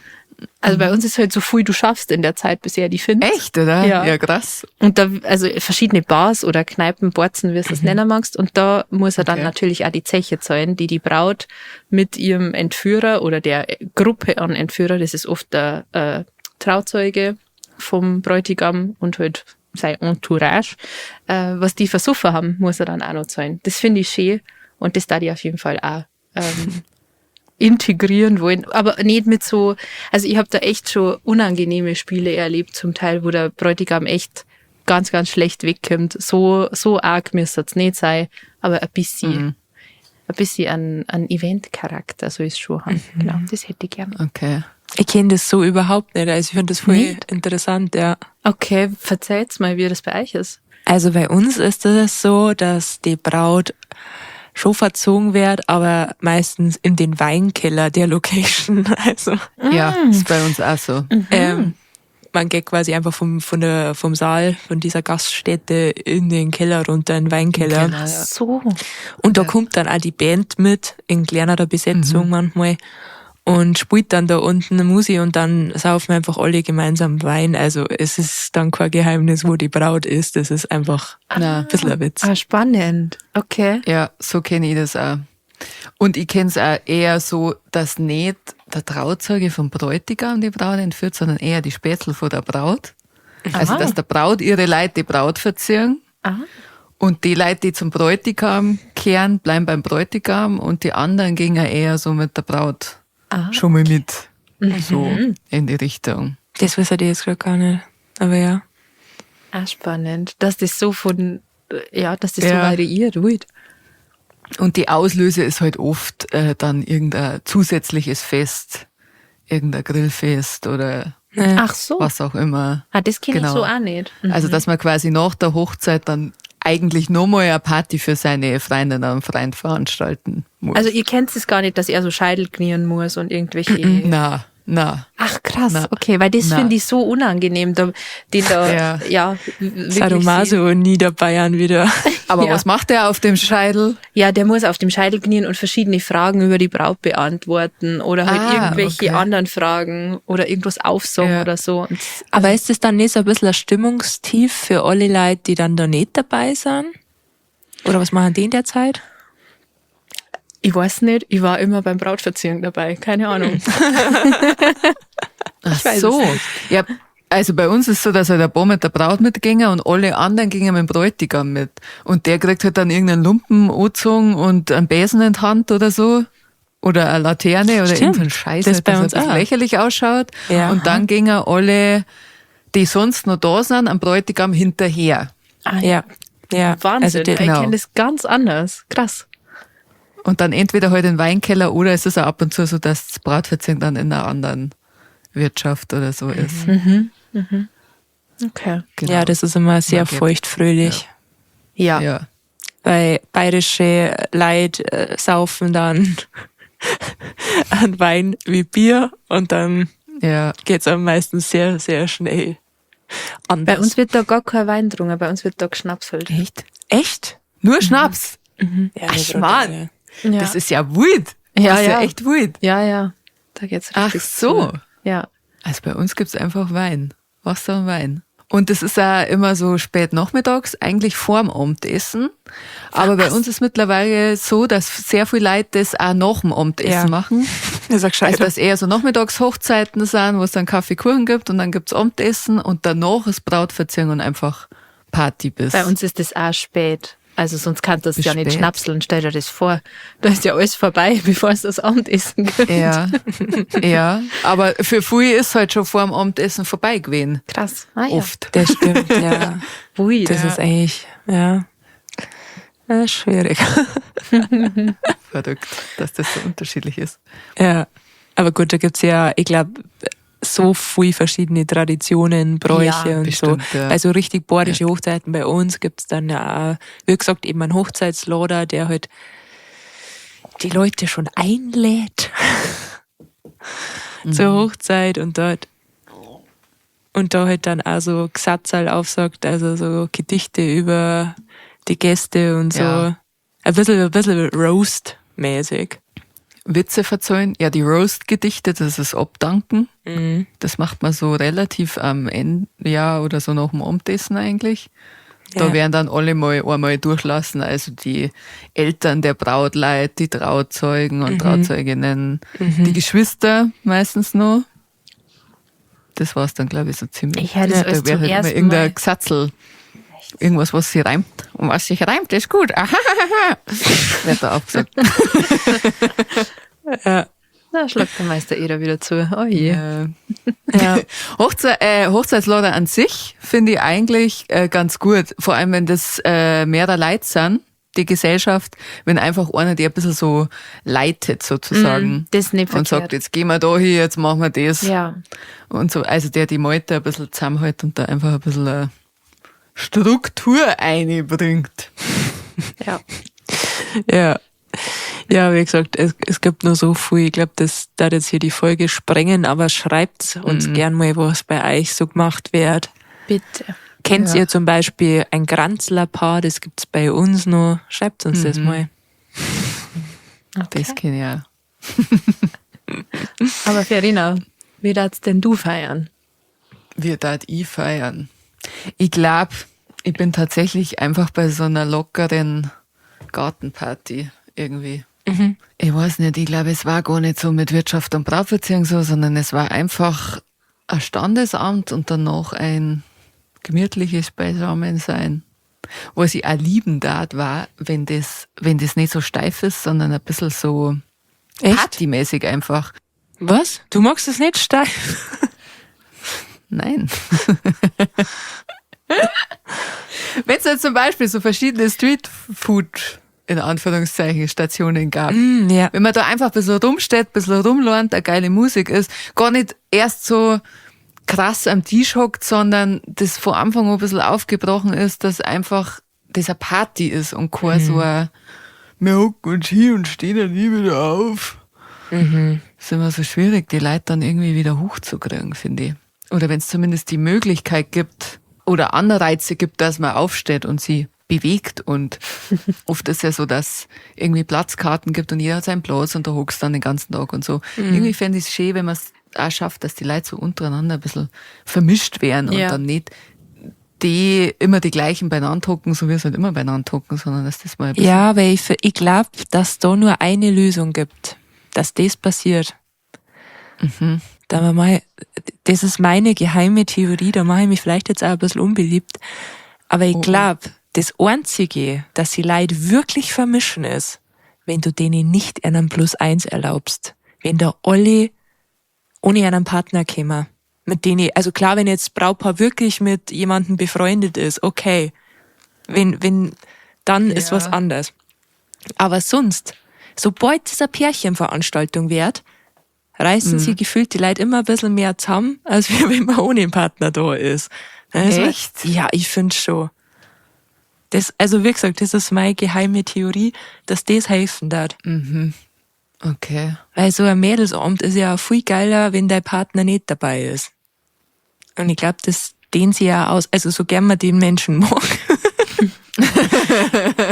Also bei uns ist halt so viel du schaffst in der Zeit, bis er die findet. Echt, oder? Ja. Ja, krass. Und da, also verschiedene Bars oder Kneipen, Borzen, wie du es nennen magst. Und da muss er dann Okay. natürlich auch die Zeche zahlen, die die Braut mit ihrem Entführer oder der Gruppe an Entführer, das ist oft der Trauzeuge vom Bräutigam und halt sein Entourage, was die versoffen haben, muss er dann auch noch zahlen. Das finde ich schön und das da ich auf jeden Fall auch integrieren wollen, aber nicht mit so, also ich habe da echt schon unangenehme Spiele erlebt zum Teil, wo der Bräutigam echt ganz, ganz schlecht wegkommt. So, so arg müsste es nicht sein, aber ein bisschen, ein bisschen an Event-Charakter soll es schon haben. Genau, das hätte ich gern. Okay. Ich kenne das so überhaupt nicht. Also ich finde das voll Nicht? interessant, ja. Okay, verzeiht's mal, wie das bei euch ist. Also bei uns ist es so, dass die Braut schon verzogen wird, aber meistens in den Weinkeller der Location. Also Ja, ist bei uns auch so. Man geht quasi einfach vom Saal, von dieser Gaststätte in den Keller runter, in den Weinkeller. Keller, ja. So. Und da kommt dann auch die Band mit, in kleinerer Besetzung manchmal, und spielt dann da unten eine Musik und dann saufen einfach alle gemeinsam Wein. Also es ist dann kein Geheimnis, wo die Braut ist. Das ist einfach Na. ein bisschen ein Witz. Ah, spannend. Okay. Ja, so kenne ich das auch. Und ich kenne es auch eher so, dass nicht der Trauzeuge vom Bräutigam die Braut entführt, sondern eher die Spätzl von der Braut. Also, dass der Braut ihre Leute die Braut verziehen. Ah. Und die Leute, die zum Bräutigam kehren, bleiben beim Bräutigam und die anderen gingen ja eher so mit der Braut schon mal mit. So in die Richtung. Das weiß ich jetzt gerade gar nicht. Aber ja. Ah, spannend. Dass das so von, ja, dass das so Ja. variiert. Wild. Und die Auslöse ist halt oft dann irgendein zusätzliches Fest, irgendein Grillfest oder Ach so. was auch immer. Ah, das kenne Genau. ich so auch nicht. Mhm. Also, dass man quasi nach der Hochzeit dann eigentlich nochmal eine Party für seine Freundinnen und Freund veranstalten muss. Also ihr kennt es gar nicht, dass er so Scheitel knien muss und irgendwelche. na, na. Ach krass, Na. okay, weil das Na. finde ich so unangenehm, da, den da, Ja. ja, wirklich Sadomaso und Niederbayern wieder. Aber Ja. was macht er auf dem Scheitel? Ja, der muss auf dem Scheitel knien und verschiedene Fragen über die Braut beantworten oder halt Ah, irgendwelche okay. anderen Fragen oder irgendwas aufsagen Ja. oder so. Und Aber ist das dann nicht so ein bisschen ein Stimmungstief für alle Leute, die dann da nicht dabei sind? Oder was machen die in der Zeit? ich weiß nicht, ich war immer beim Brautverziehung dabei, keine Ahnung. Ach weiß so. es Ja, also bei uns ist so, dass halt der Paar mit der Braut mitgingen und alle anderen gingen mit dem Bräutigam mit. Und der kriegt halt dann irgendeinen Lumpen angezogen und einen Besen in die Hand oder so. Oder eine Laterne oder Stimmt. irgendein Scheiß, Das halt, bei dass er uns ein bisschen auch. lächerlich ausschaut. Ja. Und dann gingen alle, die sonst noch da sind, am Bräutigam hinterher. Ah, Ja. Ja. Wahnsinn, Also die, ich Genau. kenne das ganz anders. Krass. Und dann entweder halt in den Weinkeller oder es ist auch ab und zu so, dass das Brautverziehen dann in einer anderen Wirtschaft oder so ist. Okay. Genau. Ja, das ist immer sehr Man geht- feuchtfröhlich. Ja. ja. Weil bayerische Leute saufen dann an Wein wie Bier und dann Ja. geht's am meisten sehr, sehr schnell anders. Bei uns wird da gar kein Wein getrunken, bei uns wird da geschnapselt. Echt? Echt? Nur Schnaps. Ja, Ach, Schmarrn. Ja. Das ist ja wild. Ja, das ist ja, ja. echt wild. Ja, ja. Da geht's Ach richtig so. zu. Ja. Also bei uns gibt's einfach Wein. Wasser und Wein. Und das ist auch immer so spät nachmittags, eigentlich vorm Abendessen. Aber bei uns ist mittlerweile so, dass sehr viele Leute das auch nach dem Abendessen Ja. machen. Das ist auch gescheit. Also dass eher so Nachmittagshochzeiten sind, wo es dann Kaffee, Kuchen gibt und dann gibt's Abendessen und danach ist Brautverziehung und einfach Party bis. Bei uns ist das auch spät. Also sonst kann das Bis ja nicht spät. schnapseln. Stell dir das vor. Da ist ja alles vorbei, bevor es das Abendessen gibt. Ja, ja. Aber für viele ist halt schon vor dem Abendessen vorbei gewesen. Krass. Ah, ja. Oft. Das stimmt, ja. Ui, Das ist eigentlich, ja, das ist schwierig. Verrückt, dass das so unterschiedlich ist. Ja, aber gut, da gibt's ja, ich glaube, so viel verschiedene Traditionen, Bräuche Ja, und bestimmt, so. ja. Also richtig bayerische Hochzeiten bei uns gibt's dann ja auch, wie gesagt, eben einen Hochzeitslader, der halt die Leute schon einlädt zur Hochzeit und dort und da halt dann auch so Gesatzerl aufsagt, also so Gedichte über die Gäste und so. Ja. Ein bisschen Roast-mäßig. Witze verzeihen. Ja, die Roast-Gedichte, das ist Abdanken. Mhm. Das macht man so relativ am Ende, ja, oder so nach dem Abendessen eigentlich. Da Ja. werden dann alle mal einmal durchlassen, also die Eltern der Brautleit, die Trauzeugen und Trauzeuginnen, die Geschwister meistens noch. Das war's dann, glaube ich, so ziemlich. Ich höre das alles da wäre zum halt immer ersten irgendein Mal. Gesatzel. Irgendwas, was sich reimt. Und was sich reimt, ist gut. Ahahaha. Wird da auch gesagt. Ja. Da schlagt der Meister Eder wieder zu. Oh je. Ja. Hochzeitslader an sich finde ich eigentlich ganz gut. Vor allem, wenn das mehrere Leute sind, die Gesellschaft, wenn einfach einer, die ein bisschen so leitet sozusagen. Das ist nicht und sagt, verkehrt. jetzt gehen wir da hin, jetzt machen wir das. Ja. Und so, also der die Meute ein bisschen zusammenhält und da einfach ein bisschen eine Struktur einbringt. Ja. Ja. Ja, wie gesagt, es gibt nur so viel. Ich glaub, das darf jetzt hier die Folge sprengen, aber schreibt uns gern mal, was bei euch so gemacht wird. Bitte. Kennt Ja. ihr zum Beispiel ein Granzlerpaar? Das gibt's bei uns noch. Schreibt uns das mal. Okay. Das kenn ich auch. Aber Verena, wie darfst denn du feiern? Wie darf ich feiern? Ich glaub, ich bin tatsächlich einfach bei so einer lockeren Gartenparty irgendwie. Ich weiß nicht, ich glaub, es war gar nicht so mit Wirtschaft und Brautbeziehung so, sondern es war einfach ein Standesamt und danach ein gemütliches Beisammensein. Was ich auch lieben darf, war, wenn das nicht so steif ist, sondern ein bisschen so Echt? partymäßig einfach. Was? Du magst es nicht steif? Nein. Wenn es jetzt zum Beispiel so verschiedene Streetfood in Anführungszeichen Stationen gab. Ja. Wenn man da einfach ein bisschen rumsteht, ein bisschen rumlernt, eine geile Musik ist, gar nicht erst so krass am Tisch hockt, sondern das von Anfang an ein bisschen aufgebrochen ist, dass einfach das eine Party ist und kein so ein wir hocken uns hin und stehen dann nie wieder auf. Ist immer so schwierig, die Leute dann irgendwie wieder hochzukriegen, finde ich. Oder wenn es zumindest die Möglichkeit gibt oder Anreize gibt, dass man aufsteht und sie bewegt. Und oft ist ja so, dass irgendwie Platzkarten gibt und jeder hat seinen Platz und da hockst du dann den ganzen Tag und so. Irgendwie fände ich es schön, wenn man es auch schafft, dass die Leute so untereinander ein bisschen vermischt werden und dann nicht die immer die gleichen beieinander hocken, so wie es halt immer beieinander hocken, sondern dass das mal ein bisschen... Ja, weil ich glaub, dass da nur eine Lösung gibt, dass das passiert. Da wir mal, das ist meine geheime Theorie, da mache ich mich vielleicht jetzt auch ein bisschen unbeliebt, aber ich glaub, das Einzige, dass die Leute wirklich vermischen ist, wenn du denen nicht einen +1 erlaubst. Wenn da alle ohne einen Partner kommen. Mit denen, also klar, wenn jetzt Brautpaar wirklich mit jemandem befreundet ist, okay. Wenn, dann ist was anders. Aber sonst, sobald es eine Pärchenveranstaltung wird, reißen sie gefühlt die Leute immer ein bisschen mehr zusammen, als wenn man ohne einen Partner da ist. Also, Echt? Ja, ich find's schon. Das, also wie gesagt, das ist meine geheime Theorie, dass das helfen darf. Okay. Weil so ein Mädelsamt ist ja auch viel geiler, wenn dein Partner nicht dabei ist. Und ich glaub, das dehnt sich ja aus. Also so gern man den Menschen mag.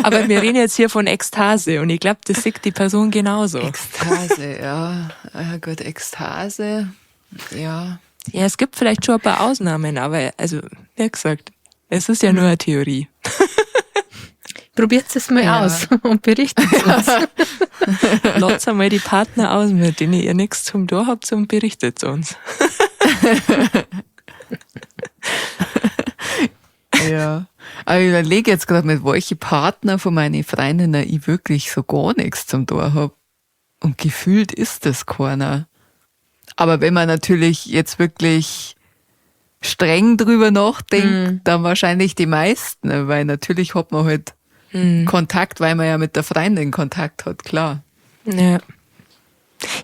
Aber wir reden jetzt hier von Ekstase und ich glaub, das sieht die Person genauso. Ekstase, ja. Ja gut, Ekstase, ja. Ja, es gibt vielleicht schon ein paar Ausnahmen, aber also, wie gesagt, es ist ja nur eine Theorie. Probiert es mal aus und berichtet uns. Lasst einmal die Partner aus, mit denen ihr nichts zum Tor habt und berichtet uns. Ja. Aber ich überlege jetzt gerade, mit welchen Partner von meinen Freundinnen ich wirklich so gar nichts zum Tor hab. Und gefühlt ist das keiner. Aber wenn man natürlich jetzt wirklich streng drüber nachdenkt, dann wahrscheinlich die meisten, ne? Weil natürlich hat man halt Kontakt, weil man ja mit der Freundin Kontakt hat, klar. Ja.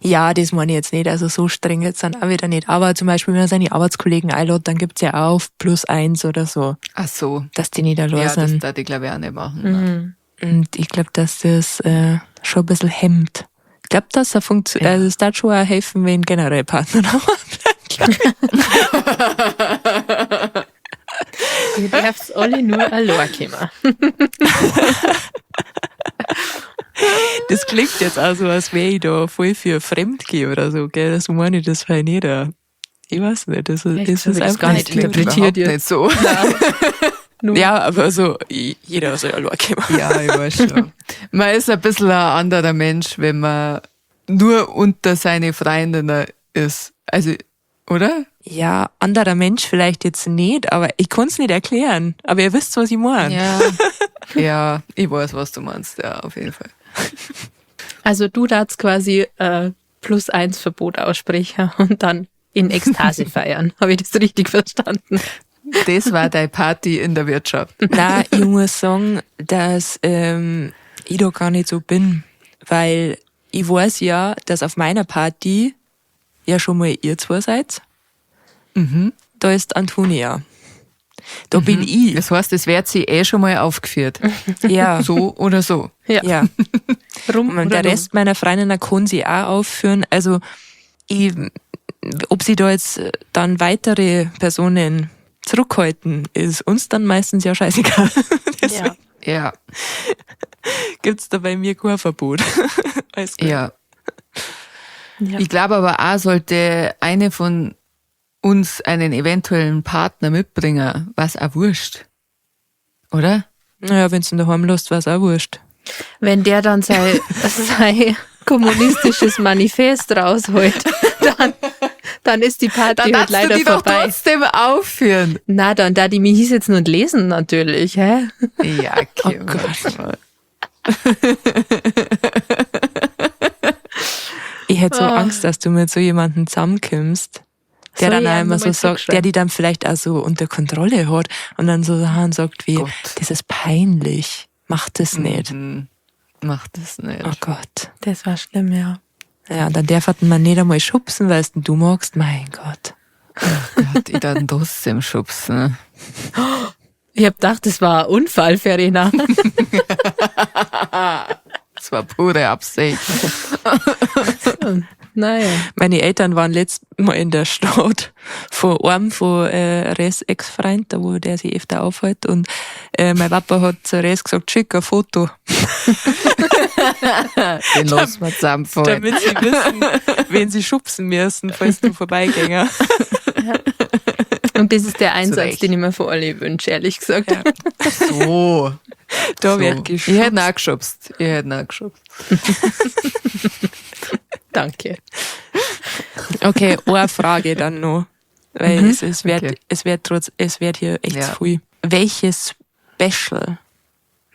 Ja, das meine ich jetzt nicht. Also so streng jetzt dann auch wieder nicht. Aber zum Beispiel, wenn man seine Arbeitskollegen einlädt, dann gibt's ja auch +1 oder so. Ach so. Dass die nicht allein Ja, das sind. darf ich, glaub ich, auch nicht machen. Ne? Und ich glaub, dass das schon ein bisschen hemmt. Ich glaub, dass er funktio-, also es darf schon auch helfen, wenn generell Partner da bleibt, glaub ich. Ihr dürft alle nur allein kommen. Das klingt jetzt auch so, als wäre ich da voll für Fremdgeh oder so, gell? Das meine ich, das vielleicht nicht. Ich weiß nicht, das ist, Echt? das So ist hab ich das einfach gar nicht nicht interpretiert Überhaupt jetzt. nicht so. Nur. Ja, aber so, jeder soll allein kommen. Ja, ich weiß schon. Man ist ein bisschen ein anderer Mensch, wenn man nur unter seine Freundinnen ist. Also, oder? Ja, anderer Mensch vielleicht jetzt nicht, aber ich kann's nicht erklären. Aber ihr wisst, was ich meine. Ja. Ja, ich weiß, was du meinst, ja, auf jeden Fall. Also du darfst quasi +1 Verbot aussprechen und dann in Ekstase feiern. Habe ich das richtig verstanden? Das war deine Party in der Wirtschaft. Nein, ich muss sagen, dass ich da gar nicht so bin, weil ich weiß ja, dass auf meiner Party ja schon mal ihr zwei seid. Da ist Antonia. Da bin ich. Das heißt, es wird sie eh schon mal aufgeführt. Ja. So oder so. Ja. Ja. Rum Und oder der Rest meiner Freundinnen kann sie auch aufführen. Also, ob sie da jetzt dann weitere Personen zurückhalten, ist uns dann meistens ja scheißegal. Deswegen Ja. Ja. gibt's da bei mir kein Verbot. Alles gut. Ja. Ja. Ich glaube aber auch, sollte eine von uns einen eventuellen Partner mitbringen, was auch wurscht. Oder? Naja, wenn's ihn daheim lässt, war's auch wurscht. Wenn der dann sein kommunistisches Manifest rausholt, dann ist die Party Dann halt darfst du leider die doch vorbei. trotzdem aufführen. Na, dann da die mich hinsetzen und lesen natürlich, hä? Ja, okay. Oh Gott. Ich hätte so Angst, dass du mit so jemandem zusammenkommst, der Soll dann ich auch ihm immer so nochmal sagt, zurückschreiben? der die dann vielleicht auch so unter Kontrolle hat und dann so Sachen sagt wie, Gott. das ist peinlich, mach das nicht. Mach das nicht. Oh Gott. Das war schlimm, ja. Ja, und dann darf man nicht einmal schubsen, weil es denn du magst. Mein Gott. Oh Gott, ich darf ihn trotzdem schubsen. Ich hab gedacht, das war ein Unfall, Verena. Das war pure Absicht. Naja. Meine Eltern waren letztes Mal in der Stadt von einem von Res Ex-Freund, da wo der sich öfter aufhält. Und mein Papa hat zu Res gesagt, schick ein Foto, Den lassen wir zusammenfallen. damit sie wissen, wen sie schubsen müssen, falls du vorbeigänger. Und das ist der Einsatz, Recht. den ich mir für alle wünsche, ehrlich gesagt. Ja. So. Da so. wird geschubst. Ich hätte auch geschubst. Ich hätte auch geschubst. Danke. Okay, eine Frage dann noch. Weil es wird, Okay. es wird trotz, es wird hier echt Ja. zu viel. Welches Special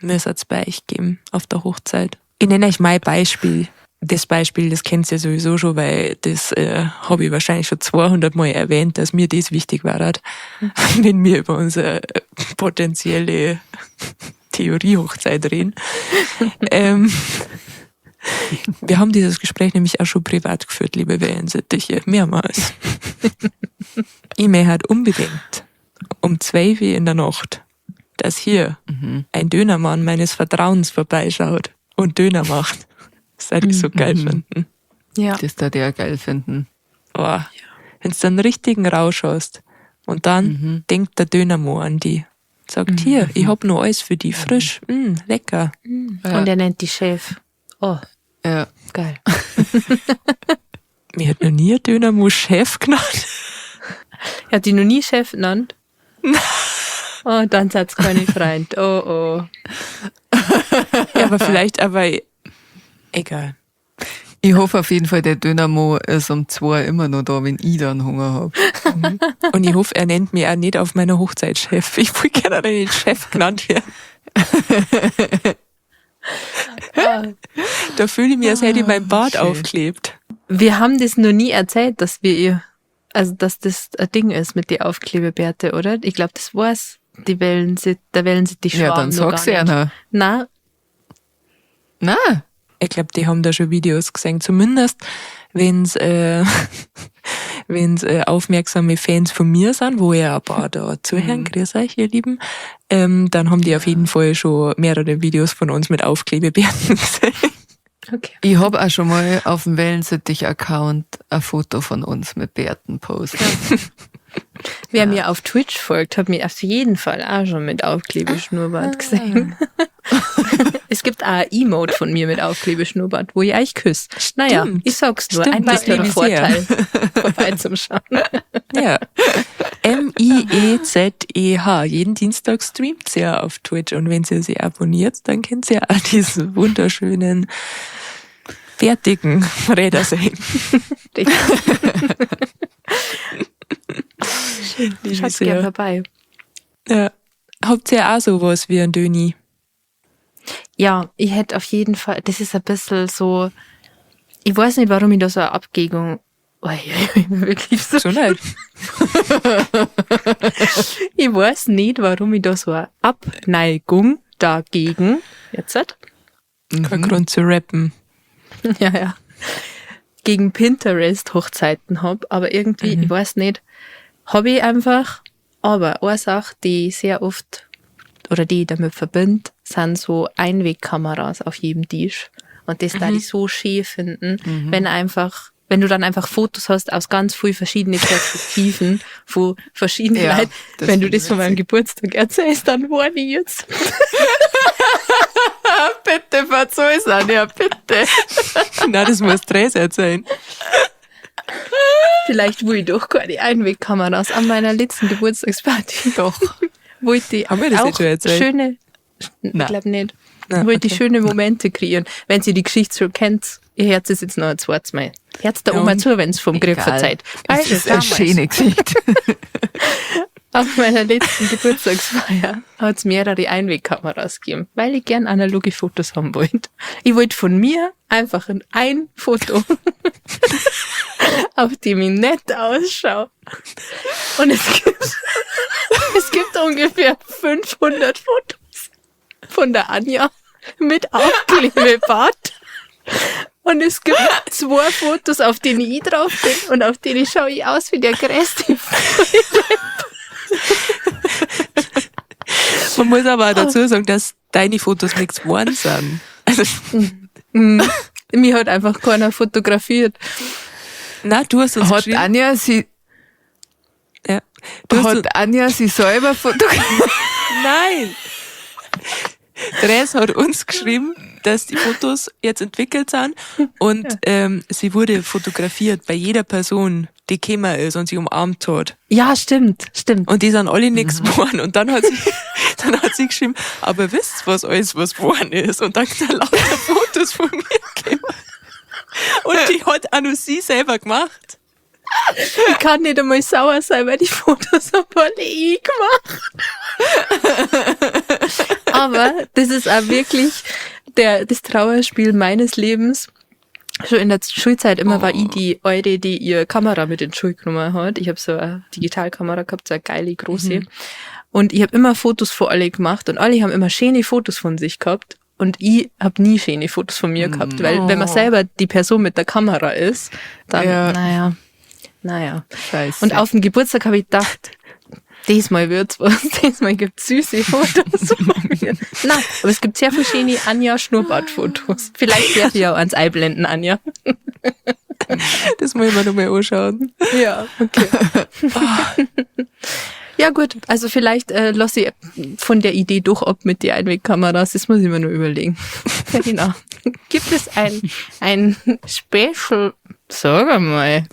müsst es bei euch geben auf der Hochzeit? Ich nenne euch mein Beispiel. Das Beispiel, das kennt ihr sowieso schon, weil das habe ich wahrscheinlich schon 200 Mal erwähnt, dass mir das wichtig war, wenn wir über unsere potenzielle Theorie-Hochzeit reden. Wir haben dieses Gespräch nämlich auch schon privat geführt, liebe Wellensittiche, mehrmals. Ich möchte halt unbedingt um 12 Uhr in der Nacht, dass hier ein Dönermann meines Vertrauens vorbeischaut und Döner macht. Das würde ich so geil finden. Ja. Das da der geil finden. Oh, wenn du dann einen richtigen Rausch hast und dann denkt der Dönermann an die. Sagt, hier, ich hab noch alles für die, frisch, lecker. Ja. Und er nennt die Chef. Oh, Ja. geil. Mir hat noch nie ein Dönermann Chef genannt. Er hat die noch nie Chef genannt. Oh, dann hat's keine Freund. Oh, oh. Ja, aber vielleicht, aber egal. Ich hoffe auf jeden Fall, der Dönermo ist um 2 immer noch da, wenn ich dann Hunger habe. Und ich hoffe, er nennt mich auch nicht auf meiner Hochzeit Chef. Ich will gerne nicht Chef genannt werden. Da fühle ich mich, als hätte ich mein Bart schön. aufklebt. Wir haben das noch nie erzählt, dass wir ihr, also dass das ein Ding ist mit die Aufklebebärte, oder? Ich glaube, das war's. Die der Wellensittich Ja, dann Schwarm noch sag's gar ja nicht. noch. Na, Nein. Ich glaube, die haben da schon Videos gesehen. Zumindest, wenn's wenn's aufmerksame Fans von mir sind, wo ja ein paar da zuhören, grüß euch, ihr Lieben, dann haben die auf jeden Fall schon mehrere Videos von uns mit Aufklebebärten gesehen. okay. Ich hab auch schon mal auf dem Wellensittich-Account ein Foto von uns mit Bärten postet. Wer mir auf Twitch folgt, hat mich auf jeden Fall auch schon mit Aufklebeschnurrbart gesehen. Es gibt auch ein Emote von mir mit Aufklebeschnurrbart, wo ich euch küsse. Naja, Stimmt. ich sag's nur, Stimmt, ein das weiterer liebe ich sehr. Vorteil, vorbei zum Schauen. Ja. M-I-E-Z-E-H. Jeden Dienstag streamt sie ja auf Twitch. Und wenn sie sie abonniert, dann kennt sie ja auch diesen wunderschönen, fertigen Räder sehen. Liebe Schaut sehr. gern vorbei. Ja. Habt ihr auch sowas wie ein Döni? Ja, ich hätte auf jeden Fall, das ist ein bisschen so, Ich weiß nicht, warum ich da so eine Abgegung. Oh, ja, ich bin wirklich so. Gesundheit. Ich weiß nicht, warum ich da so eine Abneigung dagegen jetzt hat. Kein Grund zu rappen. Ja, ja. Gegen Pinterest-Hochzeiten hab, aber irgendwie, ich weiß nicht, hab ich einfach. Aber eine Sache, die ich sehr oft oder die ich damit verbinde, sind so Einwegkameras auf jedem Tisch. Und das da ich so schön finden, wenn einfach, wenn du dann einfach Fotos hast aus ganz vielen verschiedenen Perspektiven von verschiedenen Ja, Leuten. das Wenn du find ich das von meinem witzig. Geburtstag erzählst, dann warne ich jetzt. Bitte verzeih's, Anja, bitte. Nein, das muss Dress erzählen. Vielleicht will ich doch keine Einwegkameras an meiner letzten Geburtstagsparty. Doch. Wollte ich Haben wir das auch nicht schon erzählt? schöne, ich Nein. glaube nicht. Nein, Wollte ich okay. schöne Momente kreieren. Wenn sie die Geschichte schon kennt, ihr Herz ist jetzt noch ein zweites Mal. Herz der Ja, Oma und? zu, wenn es vom Griff Egal. verzeiht. Es Also, ist eine damals, schöne Geschichte. Auf meiner letzten Geburtstagsfeier hat es mehrere Einwegkameras gegeben, weil ich gern analoge Fotos haben wollte. Ich wollte von mir einfach ein Foto, auf dem ich nett ausschaue. Und es gibt ungefähr 500 Fotos von der Anja mit Aufklebebart. Und es gibt zwei Fotos, auf denen ich drauf bin und auf denen schaue ich aus wie der größte Man muss aber auch dazu sagen, dass deine Fotos nichts geworden sind. Also, Mir hat einfach keiner fotografiert. nein, du hast uns Hat geschrieben. Anja sie, Ja. Du hast uns, hat Anja sie selber fotografiert? nein! Therese hat uns geschrieben, dass die Fotos jetzt entwickelt sind und sie wurde fotografiert bei jeder Person, die gekommen ist und sie umarmt hat. Ja, stimmt, stimmt. Und die sind alle nichts geworden. Und dann hat sie, dann hat sie geschrieben, aber wisst was alles was geworden ist? Und dann sind lauter Fotos von mir gekommen. Und die hat auch nur sie selber gemacht. Ich kann nicht einmal sauer sein, weil die Fotos habe alle ich gemacht. Aber das ist auch wirklich das Trauerspiel meines Lebens. Schon in der Schulzeit immer war ich die Alte, die ihre Kamera mit in die Schule genommen hat. Ich habe so eine Digitalkamera gehabt, so eine geile große. Und ich habe immer Fotos von alle gemacht und alle haben immer schöne Fotos von sich gehabt. Und ich habe nie schöne Fotos von mir gehabt, weil wenn man selber die Person mit der Kamera ist, dann, Ja. naja. Scheiße. Und auf dem Geburtstag habe ich gedacht, diesmal wird's was, diesmal gibt's süße Fotos von mir. Na, aber es gibt sehr viele schöne Anja Schnurrbart-Fotos. Vielleicht darf ich auch ans Ei blenden, Anja. Das muss ich mir nochmal anschauen. Ja, okay. Ja gut, also vielleicht lasse ich von der Idee doch ab mit den Einwegkameras. Das muss ich mir nur überlegen. Genau. Gibt es ein Special? Sag mal.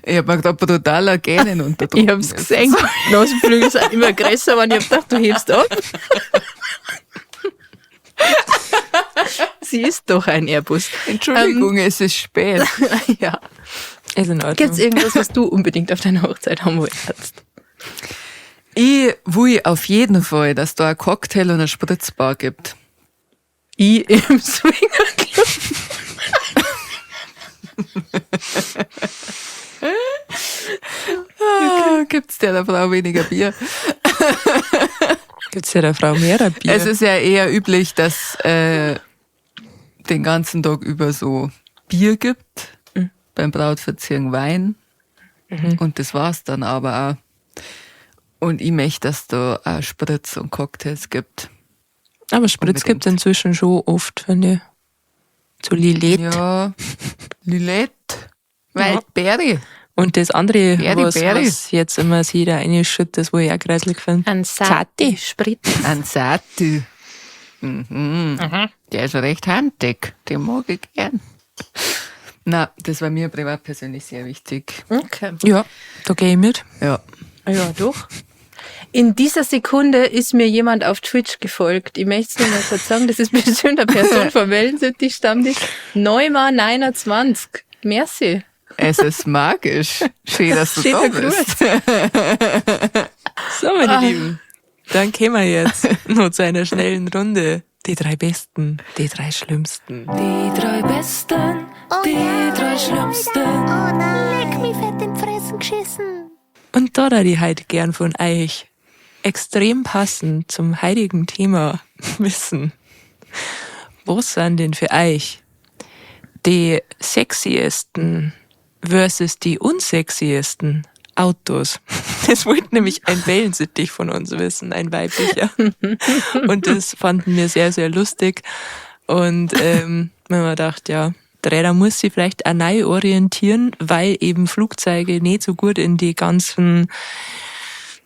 Ich hab mir gerade brutaler Gähnen unterdrückt. Ich hab's gesehen. Nasenflügel sind immer größer, wenn ich hab gedacht, du hebst ab. Sie ist doch ein Airbus. Entschuldigung, es ist spät. Ja. Ist in Ordnung. Gibt's irgendwas, was du unbedingt auf deiner Hochzeit haben wolltest? Ich will auf jeden Fall, dass da ein Cocktail und eine Spritzbar gibt. Ich im Swingerclub. Ah, gibt's der Frau weniger Bier? Gibt's ja der Frau mehr Bier? Es ist ja eher üblich, dass den ganzen Tag über so Bier gibt, beim Brautverziehen Wein und das war's dann aber auch. Und ich möchte, dass da auch Spritz und Cocktails gibt. aber Spritz gibt's inzwischen schon oft, finde ich. So Lillet. Ja, Lillet, Wildbeere. Und das andere, Berry, Berry. was jetzt immer jeder reinschüttet, das wo ich auch kreislich finde. Ein Zati. Spritz. Ein Sati. Mhm. Der ist recht handig. Den mag ich gern. Na, das war mir privat persönlich sehr wichtig. Okay. Ja, da gehe ich mit. Ja. Ja, doch. In dieser Sekunde ist mir jemand auf Twitch gefolgt. Ich möchte es nur mal kurz sagen, das ist bestimmt eine Person von Wellensittich Stammtisch. Neumann 29. Merci. Es ist magisch. Schön, dass du Schöner da bist. So, meine Lieben, dann kämen wir jetzt noch zu einer schnellen Runde Die drei besten, die drei schlimmsten. Die drei besten, die drei schlimmsten. Oh nein. Leck mich fett in Fressen geschissen. Und da da die halt gern von euch extrem passend zum heutigen Thema wissen. Was sind denn für euch die sexiesten versus die unsexiesten Autos? Das wollte nämlich ein Wellensittich von uns wissen, ein weiblicher. Und das fanden wir sehr, sehr lustig. Und wenn man gedacht, ja, der muss sich vielleicht auch neu orientieren, weil eben Flugzeuge nicht so gut in die ganzen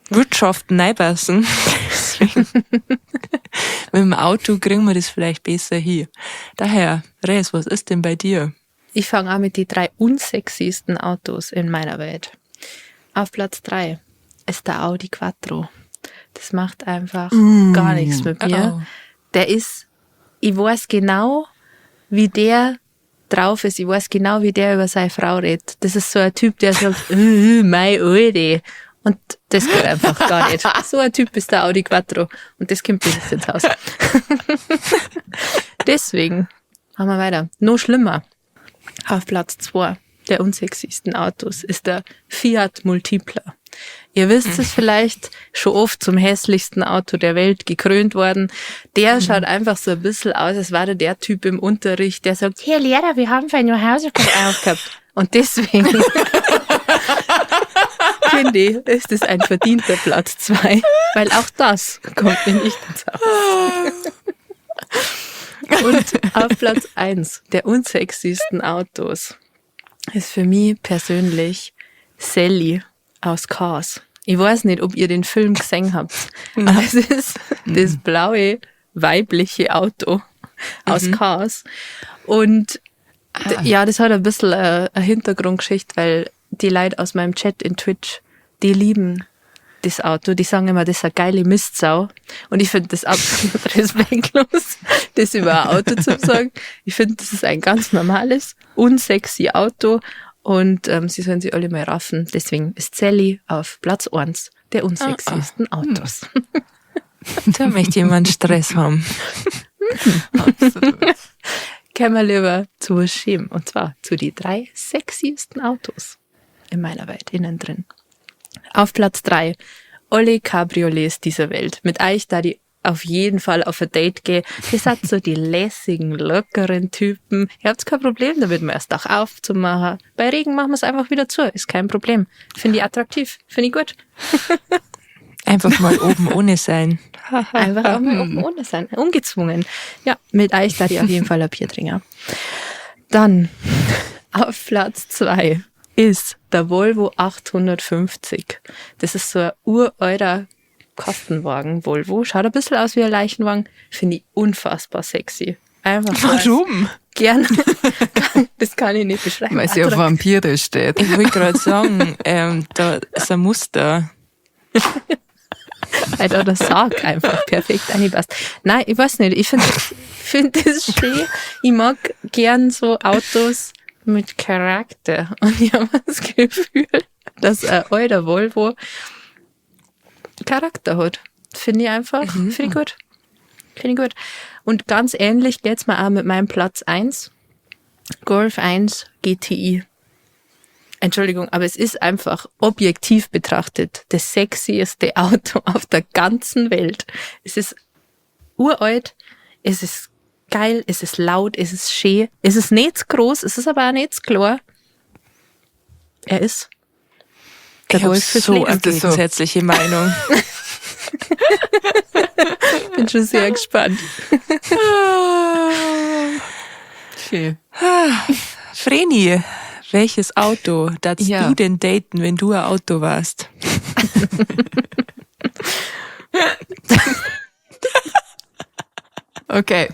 Wirtschaften reinpassen. Deswegen, mit dem Auto kriegen wir das vielleicht besser hin. Daher, Res, was ist denn bei dir? Ich fange an mit die drei unsexiesten Autos in meiner Welt. Auf Platz 3 ist der Audi Quattro. Das macht einfach gar nichts mit mir. Oh. Der ist, ich weiß genau, wie der drauf ist. Ich weiß genau, wie der über seine Frau redet. Das ist so ein Typ, der sagt, mei Audi. Und das geht einfach gar nicht. So ein Typ ist der Audi Quattro. Und das kommt mir nicht ins Haus. Deswegen machen wir weiter. Noch schlimmer. Auf Platz 2 der unsexiesten Autos ist der Fiat Multipla. Ihr wisst es vielleicht, schon oft zum hässlichsten Auto der Welt gekrönt worden. Der schaut einfach so ein bisschen aus, als war der Typ im Unterricht, der sagt, Herr Lehrer, wir haben für eine Hausaufgabe aufgehabt. Und deswegen finde ich, ist es ein verdienter Platz 2, weil auch das kommt mir nicht ins Haus. Und auf Platz 1 der unsexiesten Autos ist für mich persönlich Sally aus Cars. Ich weiß nicht, ob ihr den Film gesehen habt, aber es ist das blaue weibliche Auto aus Cars. Und ja, das hat ein bisschen eine Hintergrundgeschichte, weil die Leute aus meinem Chat in Twitch, die lieben das Auto. Die sagen immer, das ist eine geile Mistsau. Und ich finde das absolut respektlos, das über ein Auto zu sagen. Ich finde, das ist ein ganz normales, unsexy Auto. Und sie sollen sich alle mal raffen. Deswegen ist Sally auf Platz 1 der unsexiesten Autos. Da möchte jemand Stress haben. Absolut. Kommen wir lieber zu was Schönem. Und zwar zu die drei sexiesten Autos in meiner Welt, innen drin. Auf Platz 3, alle Cabriolets dieser Welt. Mit euch da die auf jeden Fall auf ein Date gehe. Ihr seid so die lässigen, lockeren Typen. Ihr habt kein Problem damit, mal erst auch aufzumachen. Bei Regen machen wir es einfach wieder zu. Ist kein Problem. Finde ich attraktiv. Finde ich gut. Einfach mal oben ohne sein. Einfach auch mal oben ohne sein. Ungezwungen. Ja, mit euch da die auf jeden Fall ein Bier trinken. Dann auf Platz 2 ist der Volvo 850. Das ist so ein uralter Kastenwagen Volvo. Schaut ein bisschen aus wie ein Leichenwagen. Finde ich unfassbar sexy. Einfach so als Warum? Gern. Das kann ich nicht beschreiben. Weil sie auf Vampire steht. Ich wollte gerade sagen, da ist ein Muster. Weil da der Sarg einfach perfekt reinpasst. Nein, ich weiß nicht. Ich find das schön. Ich mag gern so Autos mit Charakter. Und ich habe das Gefühl, dass ein alter Volvo Charakter hat. Finde ich einfach, finde ich gut. Finde ich gut. Und ganz ähnlich geht's mir auch mit meinem Platz 1. Golf 1 GTI. Entschuldigung, aber es ist einfach objektiv betrachtet das sexieste Auto auf der ganzen Welt. Es ist uralt, es ist geil, es ist laut, es ist schön, es ist nicht zu groß, es ist aber auch nicht zu klar. Er ist der Ich habe Golf fürs so Leben. eine Ist das so? gegensätzliche Meinung. Bin schon sehr gespannt. Schön. Vreni, welches Auto darfst Ja. du denn daten, wenn du ein Auto warst? Okay,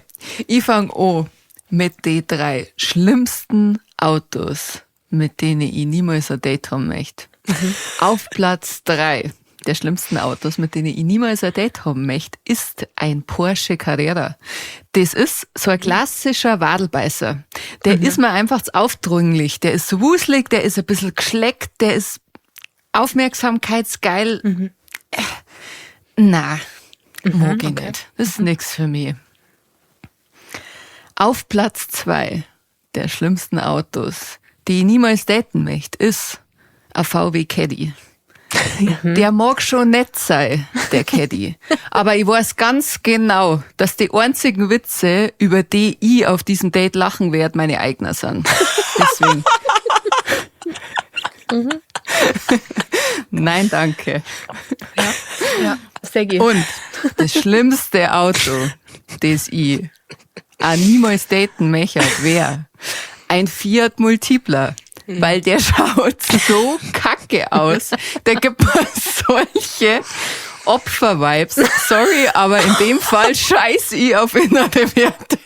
ich fang an mit den drei schlimmsten Autos, mit denen ich niemals ein Date haben möchte. Auf Platz 3 der schlimmsten Autos, mit denen ich niemals ein Date haben möchte, ist ein Porsche Carrera. Das ist so ein klassischer Wadelbeißer. Der ist mir einfach zu aufdringlich, der ist wuselig, der ist ein bisschen geschleckt, der ist aufmerksamkeitsgeil. Na, mag ich nicht. Das ist nix für mich. Auf Platz 2 der schlimmsten Autos, die ich niemals daten möchte, ist ein VW Caddy. Der mag schon nett sein, der Caddy. Aber ich weiß ganz genau, dass die einzigen Witze, über die ich auf diesem Date lachen werde, meine eigenen sind. Deswegen. Nein, danke. Ja. Sehr Und das schlimmste Auto, das ich auch niemals daten möchte, wäre ein Fiat Multipla. Weil der schaut so kacke aus. Der gibt mir solche Opfer-Vibes. Sorry, aber in dem Fall scheiß ich auf innere Werte.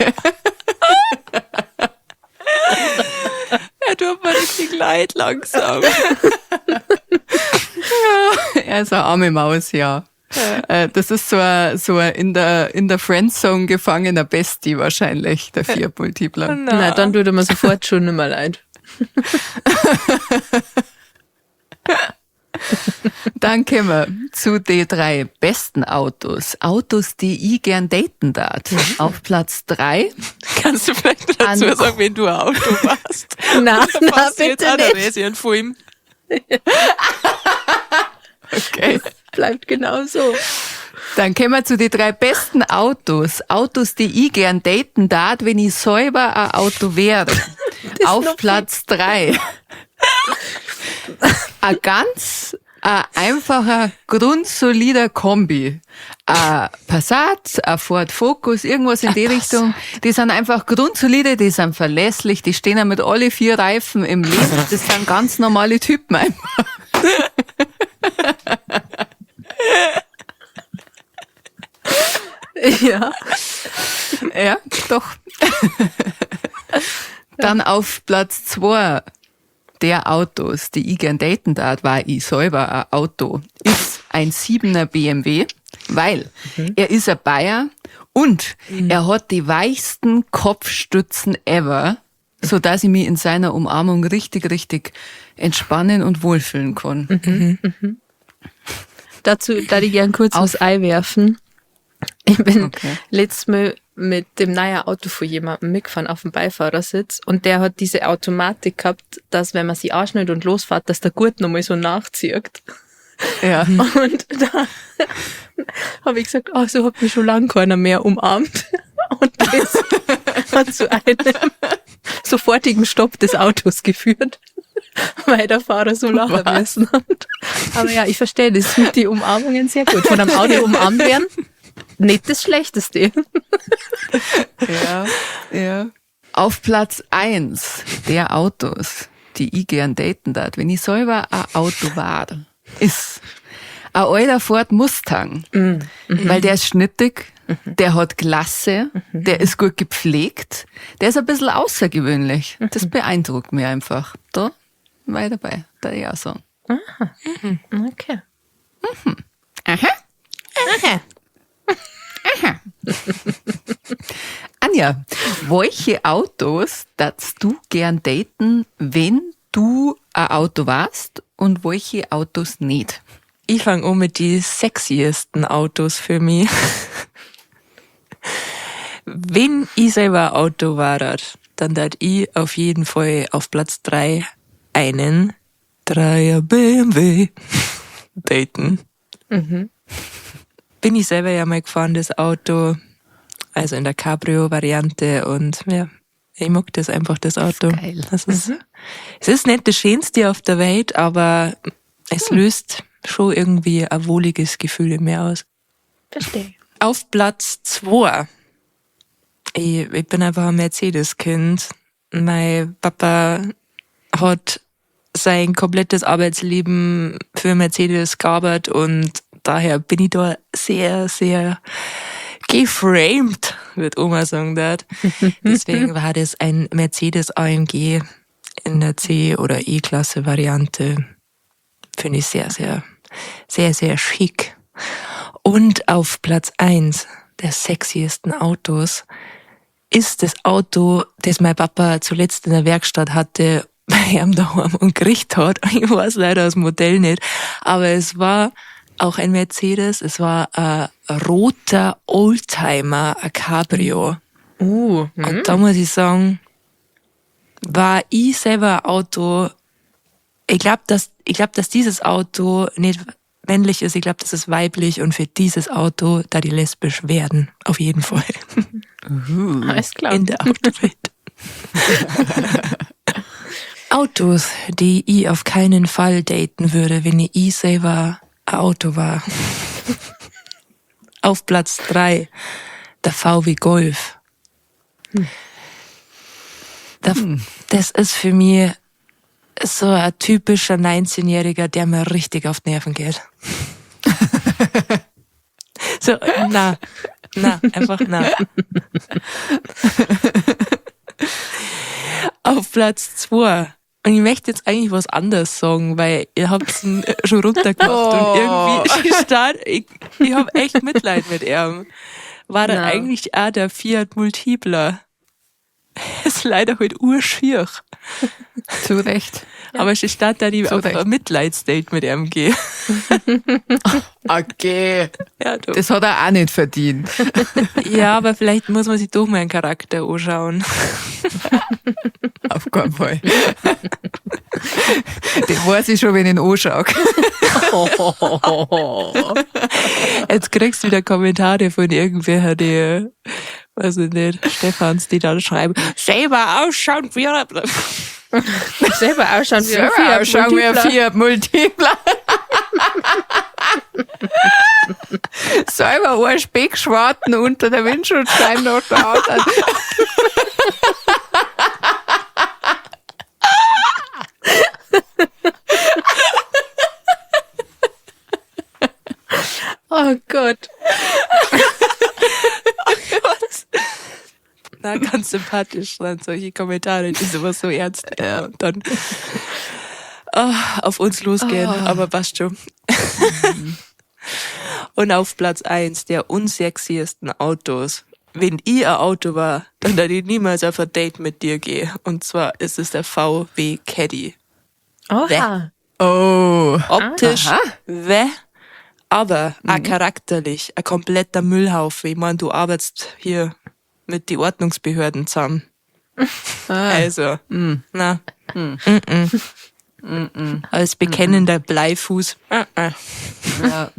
Er tut mir richtig leid langsam. Er ist eine arme Maus, ja. Das ist so ein in der Friendzone gefangener Bestie wahrscheinlich, der Fiat Multipla. Na, dann tut er mir sofort schon nicht mehr leid. Dann kommen wir zu den 3 besten Autos. Autos, die ich gern daten darf. Auf Platz 3. Kannst du vielleicht dazu sagen, wenn du ein Auto warst? Na, na, bitte jetzt nicht. Einen Film. Okay. Das bleibt genau so. Dann kommen wir zu den 3 besten Autos. Autos, die ich gern daten darf, wenn ich selber ein Auto wäre. Auf Platz 3. Ein ganz einfacher, grundsolider Kombi. Ein Passat, ein Ford Focus, irgendwas in die Richtung. Die sind einfach grundsolide, die sind verlässlich, die stehen ja mit alle 4 Reifen im Leben. Das sind ganz normale Typen einfach. Ja. Ja, doch. Dann auf Platz 2 der Autos, die ich gern daten darf, war ich selber ein Auto, ist ein 7er BMW, weil er ist ein Bayer und er hat die weichsten Kopfstützen ever, so dass ich mich in seiner Umarmung richtig, richtig entspannen und wohlfühlen kann. Dazu darf ich gern kurz was einwerfen. Ich bin letztes Mal mit dem neuen Auto von jemandem mitgefahren auf dem Beifahrersitz und der hat diese Automatik gehabt, dass wenn man sie anschnallt und losfährt, dass der Gurt nochmal so nachzieht. Ja. Und da habe ich gesagt, oh, so hat mich schon lange keiner mehr umarmt. Und das hat zu einem sofortigen Stopp des Autos geführt, weil der Fahrer so lachen müssen hat. Aber ja, ich verstehe das mit den Umarmungen sehr gut. Von einem Auto umarmt werden, nicht das Schlechteste. Ja, ja. Auf Platz 1 der Autos, die ich gern daten darf, wenn ich selber ein Auto war, ist ein alter Ford Mustang. Weil der ist schnittig, der hat Klasse, der ist gut gepflegt, der ist ein bisschen außergewöhnlich. Das beeindruckt mich einfach. Da war ich dabei, da ich auch sagen. Aha. Okay. Aha. Aha. Aha. Anja, welche Autos darfst du gern daten, wenn du ein Auto warst und welche Autos nicht? Ich fange an mit die sexiesten Autos für mich. Wenn ich selber ein Auto war, dann darf ich auf jeden Fall auf Platz 3 einen 3er BMW daten. Bin ich selber ja mal gefahren, das Auto, also in der Cabrio-Variante und ja, ich mag das einfach, das Auto. Das ist geil. Das ist, es ist nicht das Schönste auf der Welt, aber es löst schon irgendwie ein wohliges Gefühl in mir aus. Verstehe. Auf Platz 2. Ich bin einfach ein Mercedes-Kind. Mein Papa hat sein komplettes Arbeitsleben für Mercedes gearbeitet und daher bin ich da sehr, sehr geframed, wird Oma sagen dort. Deswegen war das ein Mercedes AMG in der C- oder E-Klasse-Variante. Finde ich sehr, sehr, sehr, sehr schick. Und auf Platz 1 der sexiesten Autos ist das Auto, das mein Papa zuletzt in der Werkstatt hatte, bei ihm daheim und gekriegt hat. Ich weiß leider das Modell nicht, aber es war auch ein Mercedes, es war ein roter Oldtimer, ein Cabrio. Und da muss ich sagen, war ich selber ein Auto, ich glaube, dass dieses Auto nicht männlich ist, ich glaube, das ist weiblich und für dieses Auto, da die lesbisch werden, auf jeden Fall. Alles klar. In der Autowelt. Autos, die ich auf keinen Fall daten würde, wenn ich selber ein Auto war. Auf Platz 3, der VW Golf. Das ist für mich so ein typischer 19-Jähriger, der mir richtig auf die Nerven geht. So, na, einfach na. Auf Platz 2. Und ich möchte jetzt eigentlich was anderes sagen, weil ihr habt's ihn schon runtergemacht und irgendwie ich hab echt Mitleid mit ihm. War dann eigentlich auch der Fiat Multipla. Ist leider halt urschier. Zu Recht. Ja. Aber es statt, dass ich auf ein Mitleidsdate mit ihm gehe. Okay. Ja, das hat er auch nicht verdient. Ja, aber vielleicht muss man sich doch mal einen Charakter anschauen. Auf keinen Fall. Den weiß ich schon, wenn ich ihn anschaue. Jetzt kriegst du wieder Kommentare von irgendwer, die, weiß ich nicht, Stefans, die dann schreiben, selber ausschauen wie ein Selber ausschauen wie ein Fiat Multipla. Selber ein Speckschwarten unter der Windschutzscheibe noch da. Oh Gott. Oh Gott. Na, ganz sympathisch sind solche Kommentare, die sowas so ernst nehmen und dann auf uns losgehen, aber passt schon. Und auf Platz 1 der unsexiesten Autos. Wenn ich ein Auto war, dann würde ich niemals auf ein Date mit dir gehen. Und zwar ist es der VW Caddy. Oha. Oh. Optisch, weh, aber auch charakterlich, ein kompletter Müllhaufen. Ich meine, du arbeitest hier mit die Ordnungsbehörden zusammen. Also, na. Als bekennender Bleifuß. Ja.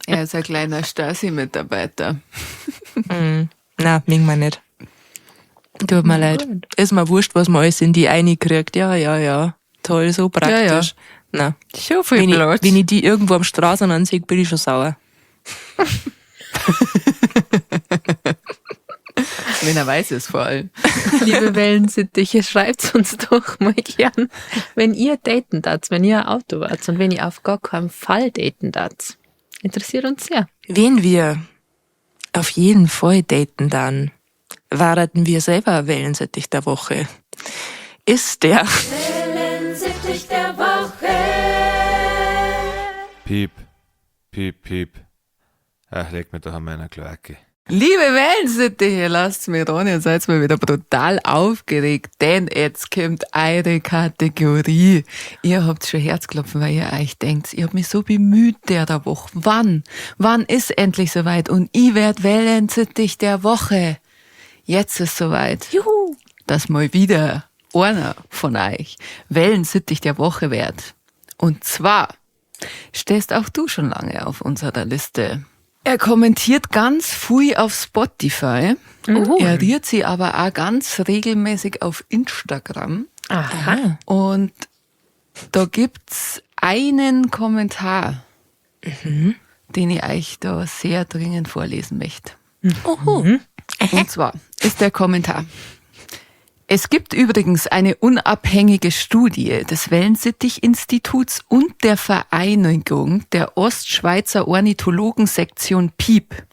Er ist ein kleiner Stasi-Mitarbeiter. Na, mögen wir nicht. Tut mir leid. Ist mir wurscht, was man alles in die eine kriegt. Ja, ja, ja. Toll, so praktisch. Ja, ja. Na. So viel Platz. Wenn ich die irgendwo am Straßen ansehe, bin ich schon sauer. Wenn er weiß es vor allem. Liebe Wellensittiche, schreibt uns doch mal gern, wenn ihr daten darf, wenn ihr ein Auto wart und wenn ihr auf gar keinen Fall daten darf. Interessiert uns sehr. Wen wir auf jeden Fall daten dann, warten wir selber Wellensittich der Woche. Ist der Wellensittich der Woche. Piep, piep, piep. Ach, leg mir doch an meiner Kloake. Liebe Wellensittiche, lasst mich rein, ihr seid mal wieder brutal aufgeregt, denn jetzt kommt eure Kategorie. Ihr habt schon Herzklopfen, weil ihr euch denkt, ich hab mich so bemüht der Woche. Wann? Wann ist endlich soweit? Und ich werd Wellensittich der Woche. Jetzt ist soweit. Juhu! Dass mal wieder einer von euch Wellensittich der Woche wird. Und zwar stehst auch du schon lange auf unserer Liste. Er kommentiert ganz viel auf Spotify. Oh. Er rührt sie aber auch ganz regelmäßig auf Instagram. Aha. Und da gibt's einen Kommentar, den ich euch da sehr dringend vorlesen möchte. Oho. Und zwar ist der Kommentar: Es gibt übrigens eine unabhängige Studie des Wellensittich-Instituts und der Vereinigung der Ostschweizer Ornithologen-Sektion PIEP,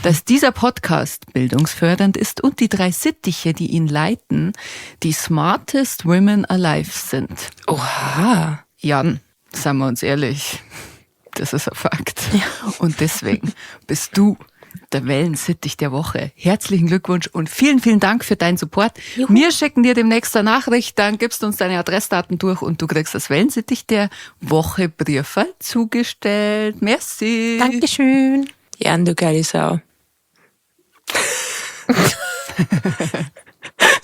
dass dieser Podcast bildungsfördernd ist und die drei Sittiche, die ihn leiten, die smartest women alive sind. Oha. Jan, seien wir uns ehrlich, das ist ein Fakt. Ja. Und deswegen bist du der Wellensittich der Woche. Herzlichen Glückwunsch und vielen, vielen Dank für deinen Support. Juhu. Wir schicken dir demnächst eine Nachricht, dann gibst du uns deine Adressdaten durch und du kriegst das Wellensittich der Woche Brieferl zugestellt. Merci. Dankeschön. Jan, du geile Sau.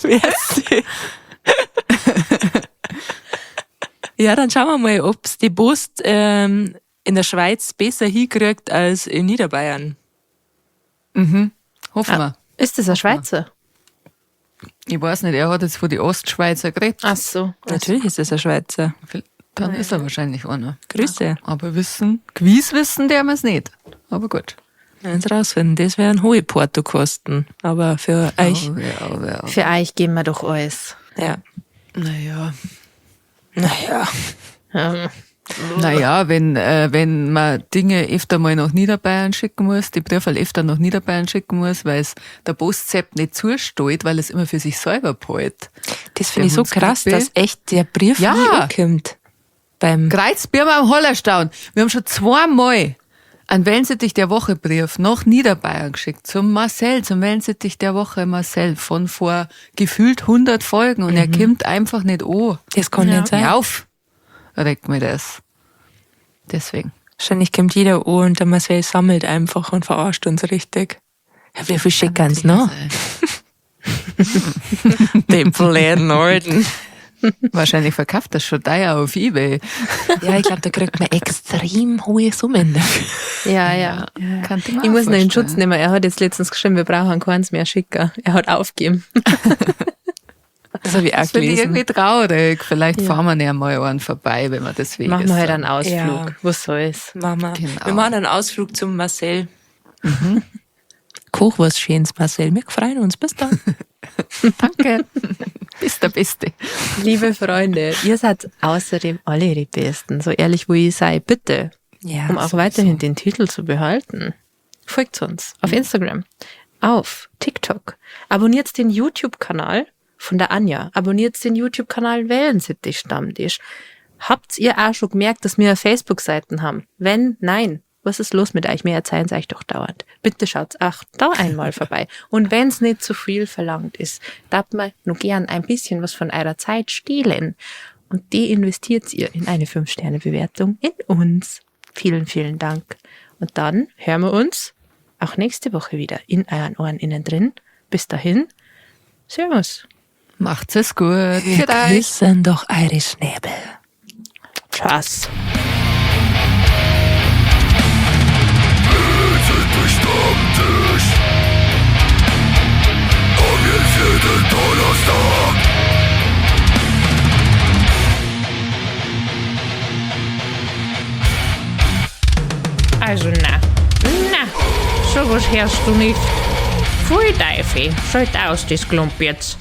Merci. Ja, dann schauen wir mal, ob's die Post in der Schweiz besser hinkriegt als in Niederbayern. Mhm. Hoffen wir. Ist das ein Schweizer? Ich weiß nicht, er hat jetzt von den Ostschweizer geredet. Ach so. Natürlich ist es ein Schweizer. Dann ist er wahrscheinlich einer. Grüße. Aber wissen, gewiss wissen der es nicht. Aber gut. Eins rausfinden, das wären hohe Portokosten. Aber für euch. Oh, ja, ja. Für euch geben wir doch alles. Ja. Naja. Naja. Naja, wenn man Dinge öfter mal nach Niederbayern schicken muss, die Briefe öfter nach Niederbayern schicken muss, weil es der Postzepp nicht zusteht, weil es immer für sich selber behält. Das finde ich so krass, dass echt der Brief nie ankommt. Beim Kreuzbirma am Hollerstaun. Wir haben schon zweimal einen Wellensittich der Woche Brief nach Niederbayern geschickt, zum Marcel, zum Wellensittich der Woche Marcel von vor gefühlt 100 Folgen und er kommt einfach nicht an. Das kann nicht sein. Auf, regt mir das. Deswegen. Wahrscheinlich kommt jeder an und der Marcel sammelt einfach und verarscht uns richtig. Ja, wie viel schicken sie noch? Den blöden Alten. Wahrscheinlich verkauft das schon teuer auf Ebay. Ja, ich glaube, da kriegt man extrem hohe Summen dafür. Ja, ja. Kann ich mir Ich auch muss ihn in Schutz vorstellen. nehmen. Er hat jetzt letztens geschrieben, wir brauchen keins mehr schicken. Er hat aufgegeben. Das habe ich auch Das finde ich gelesen. irgendwie traurig. Vielleicht fahren wir näher mal einen vorbei, wenn wir das Weg Machen wir halt einen Ausflug. Ja. Was soll's? Machen wir. Genau. Wir machen einen Ausflug zum Marcel. Mhm. Koch was Schönes, Marcel. Wir freuen uns. Bis dann. Danke. Bist der Beste. Liebe Freunde, ihr seid außerdem alle die Besten. So ehrlich, wo ich sei, bitte. Ja, um auch weiterhin den Titel zu behalten. Folgt uns auf Instagram, auf TikTok. Abonniert den YouTube-Kanal von der Anja. Abonniert den YouTube-Kanal Wellensittich Stammtisch. Habt ihr auch schon gemerkt, dass wir Facebook-Seiten haben? Wenn, nein. Was ist los mit euch? Wir erzählen es euch doch dauernd. Bitte schaut auch da einmal vorbei. Und wenn's nicht zu viel verlangt ist, darf man nur gern ein bisschen was von eurer Zeit stehlen. Und die investiert ihr in eine 5-Sterne-Bewertung in uns. Vielen, vielen Dank. Und dann hören wir uns auch nächste Woche wieder in euren Ohren innen drin. Bis dahin, Servus. Macht's es gut. Wir küssen doch eure Schnäbel. Tschüss. Also na, na, sowas hörst du nicht. Pfui Teufel, schalt aus das Klump jetzt.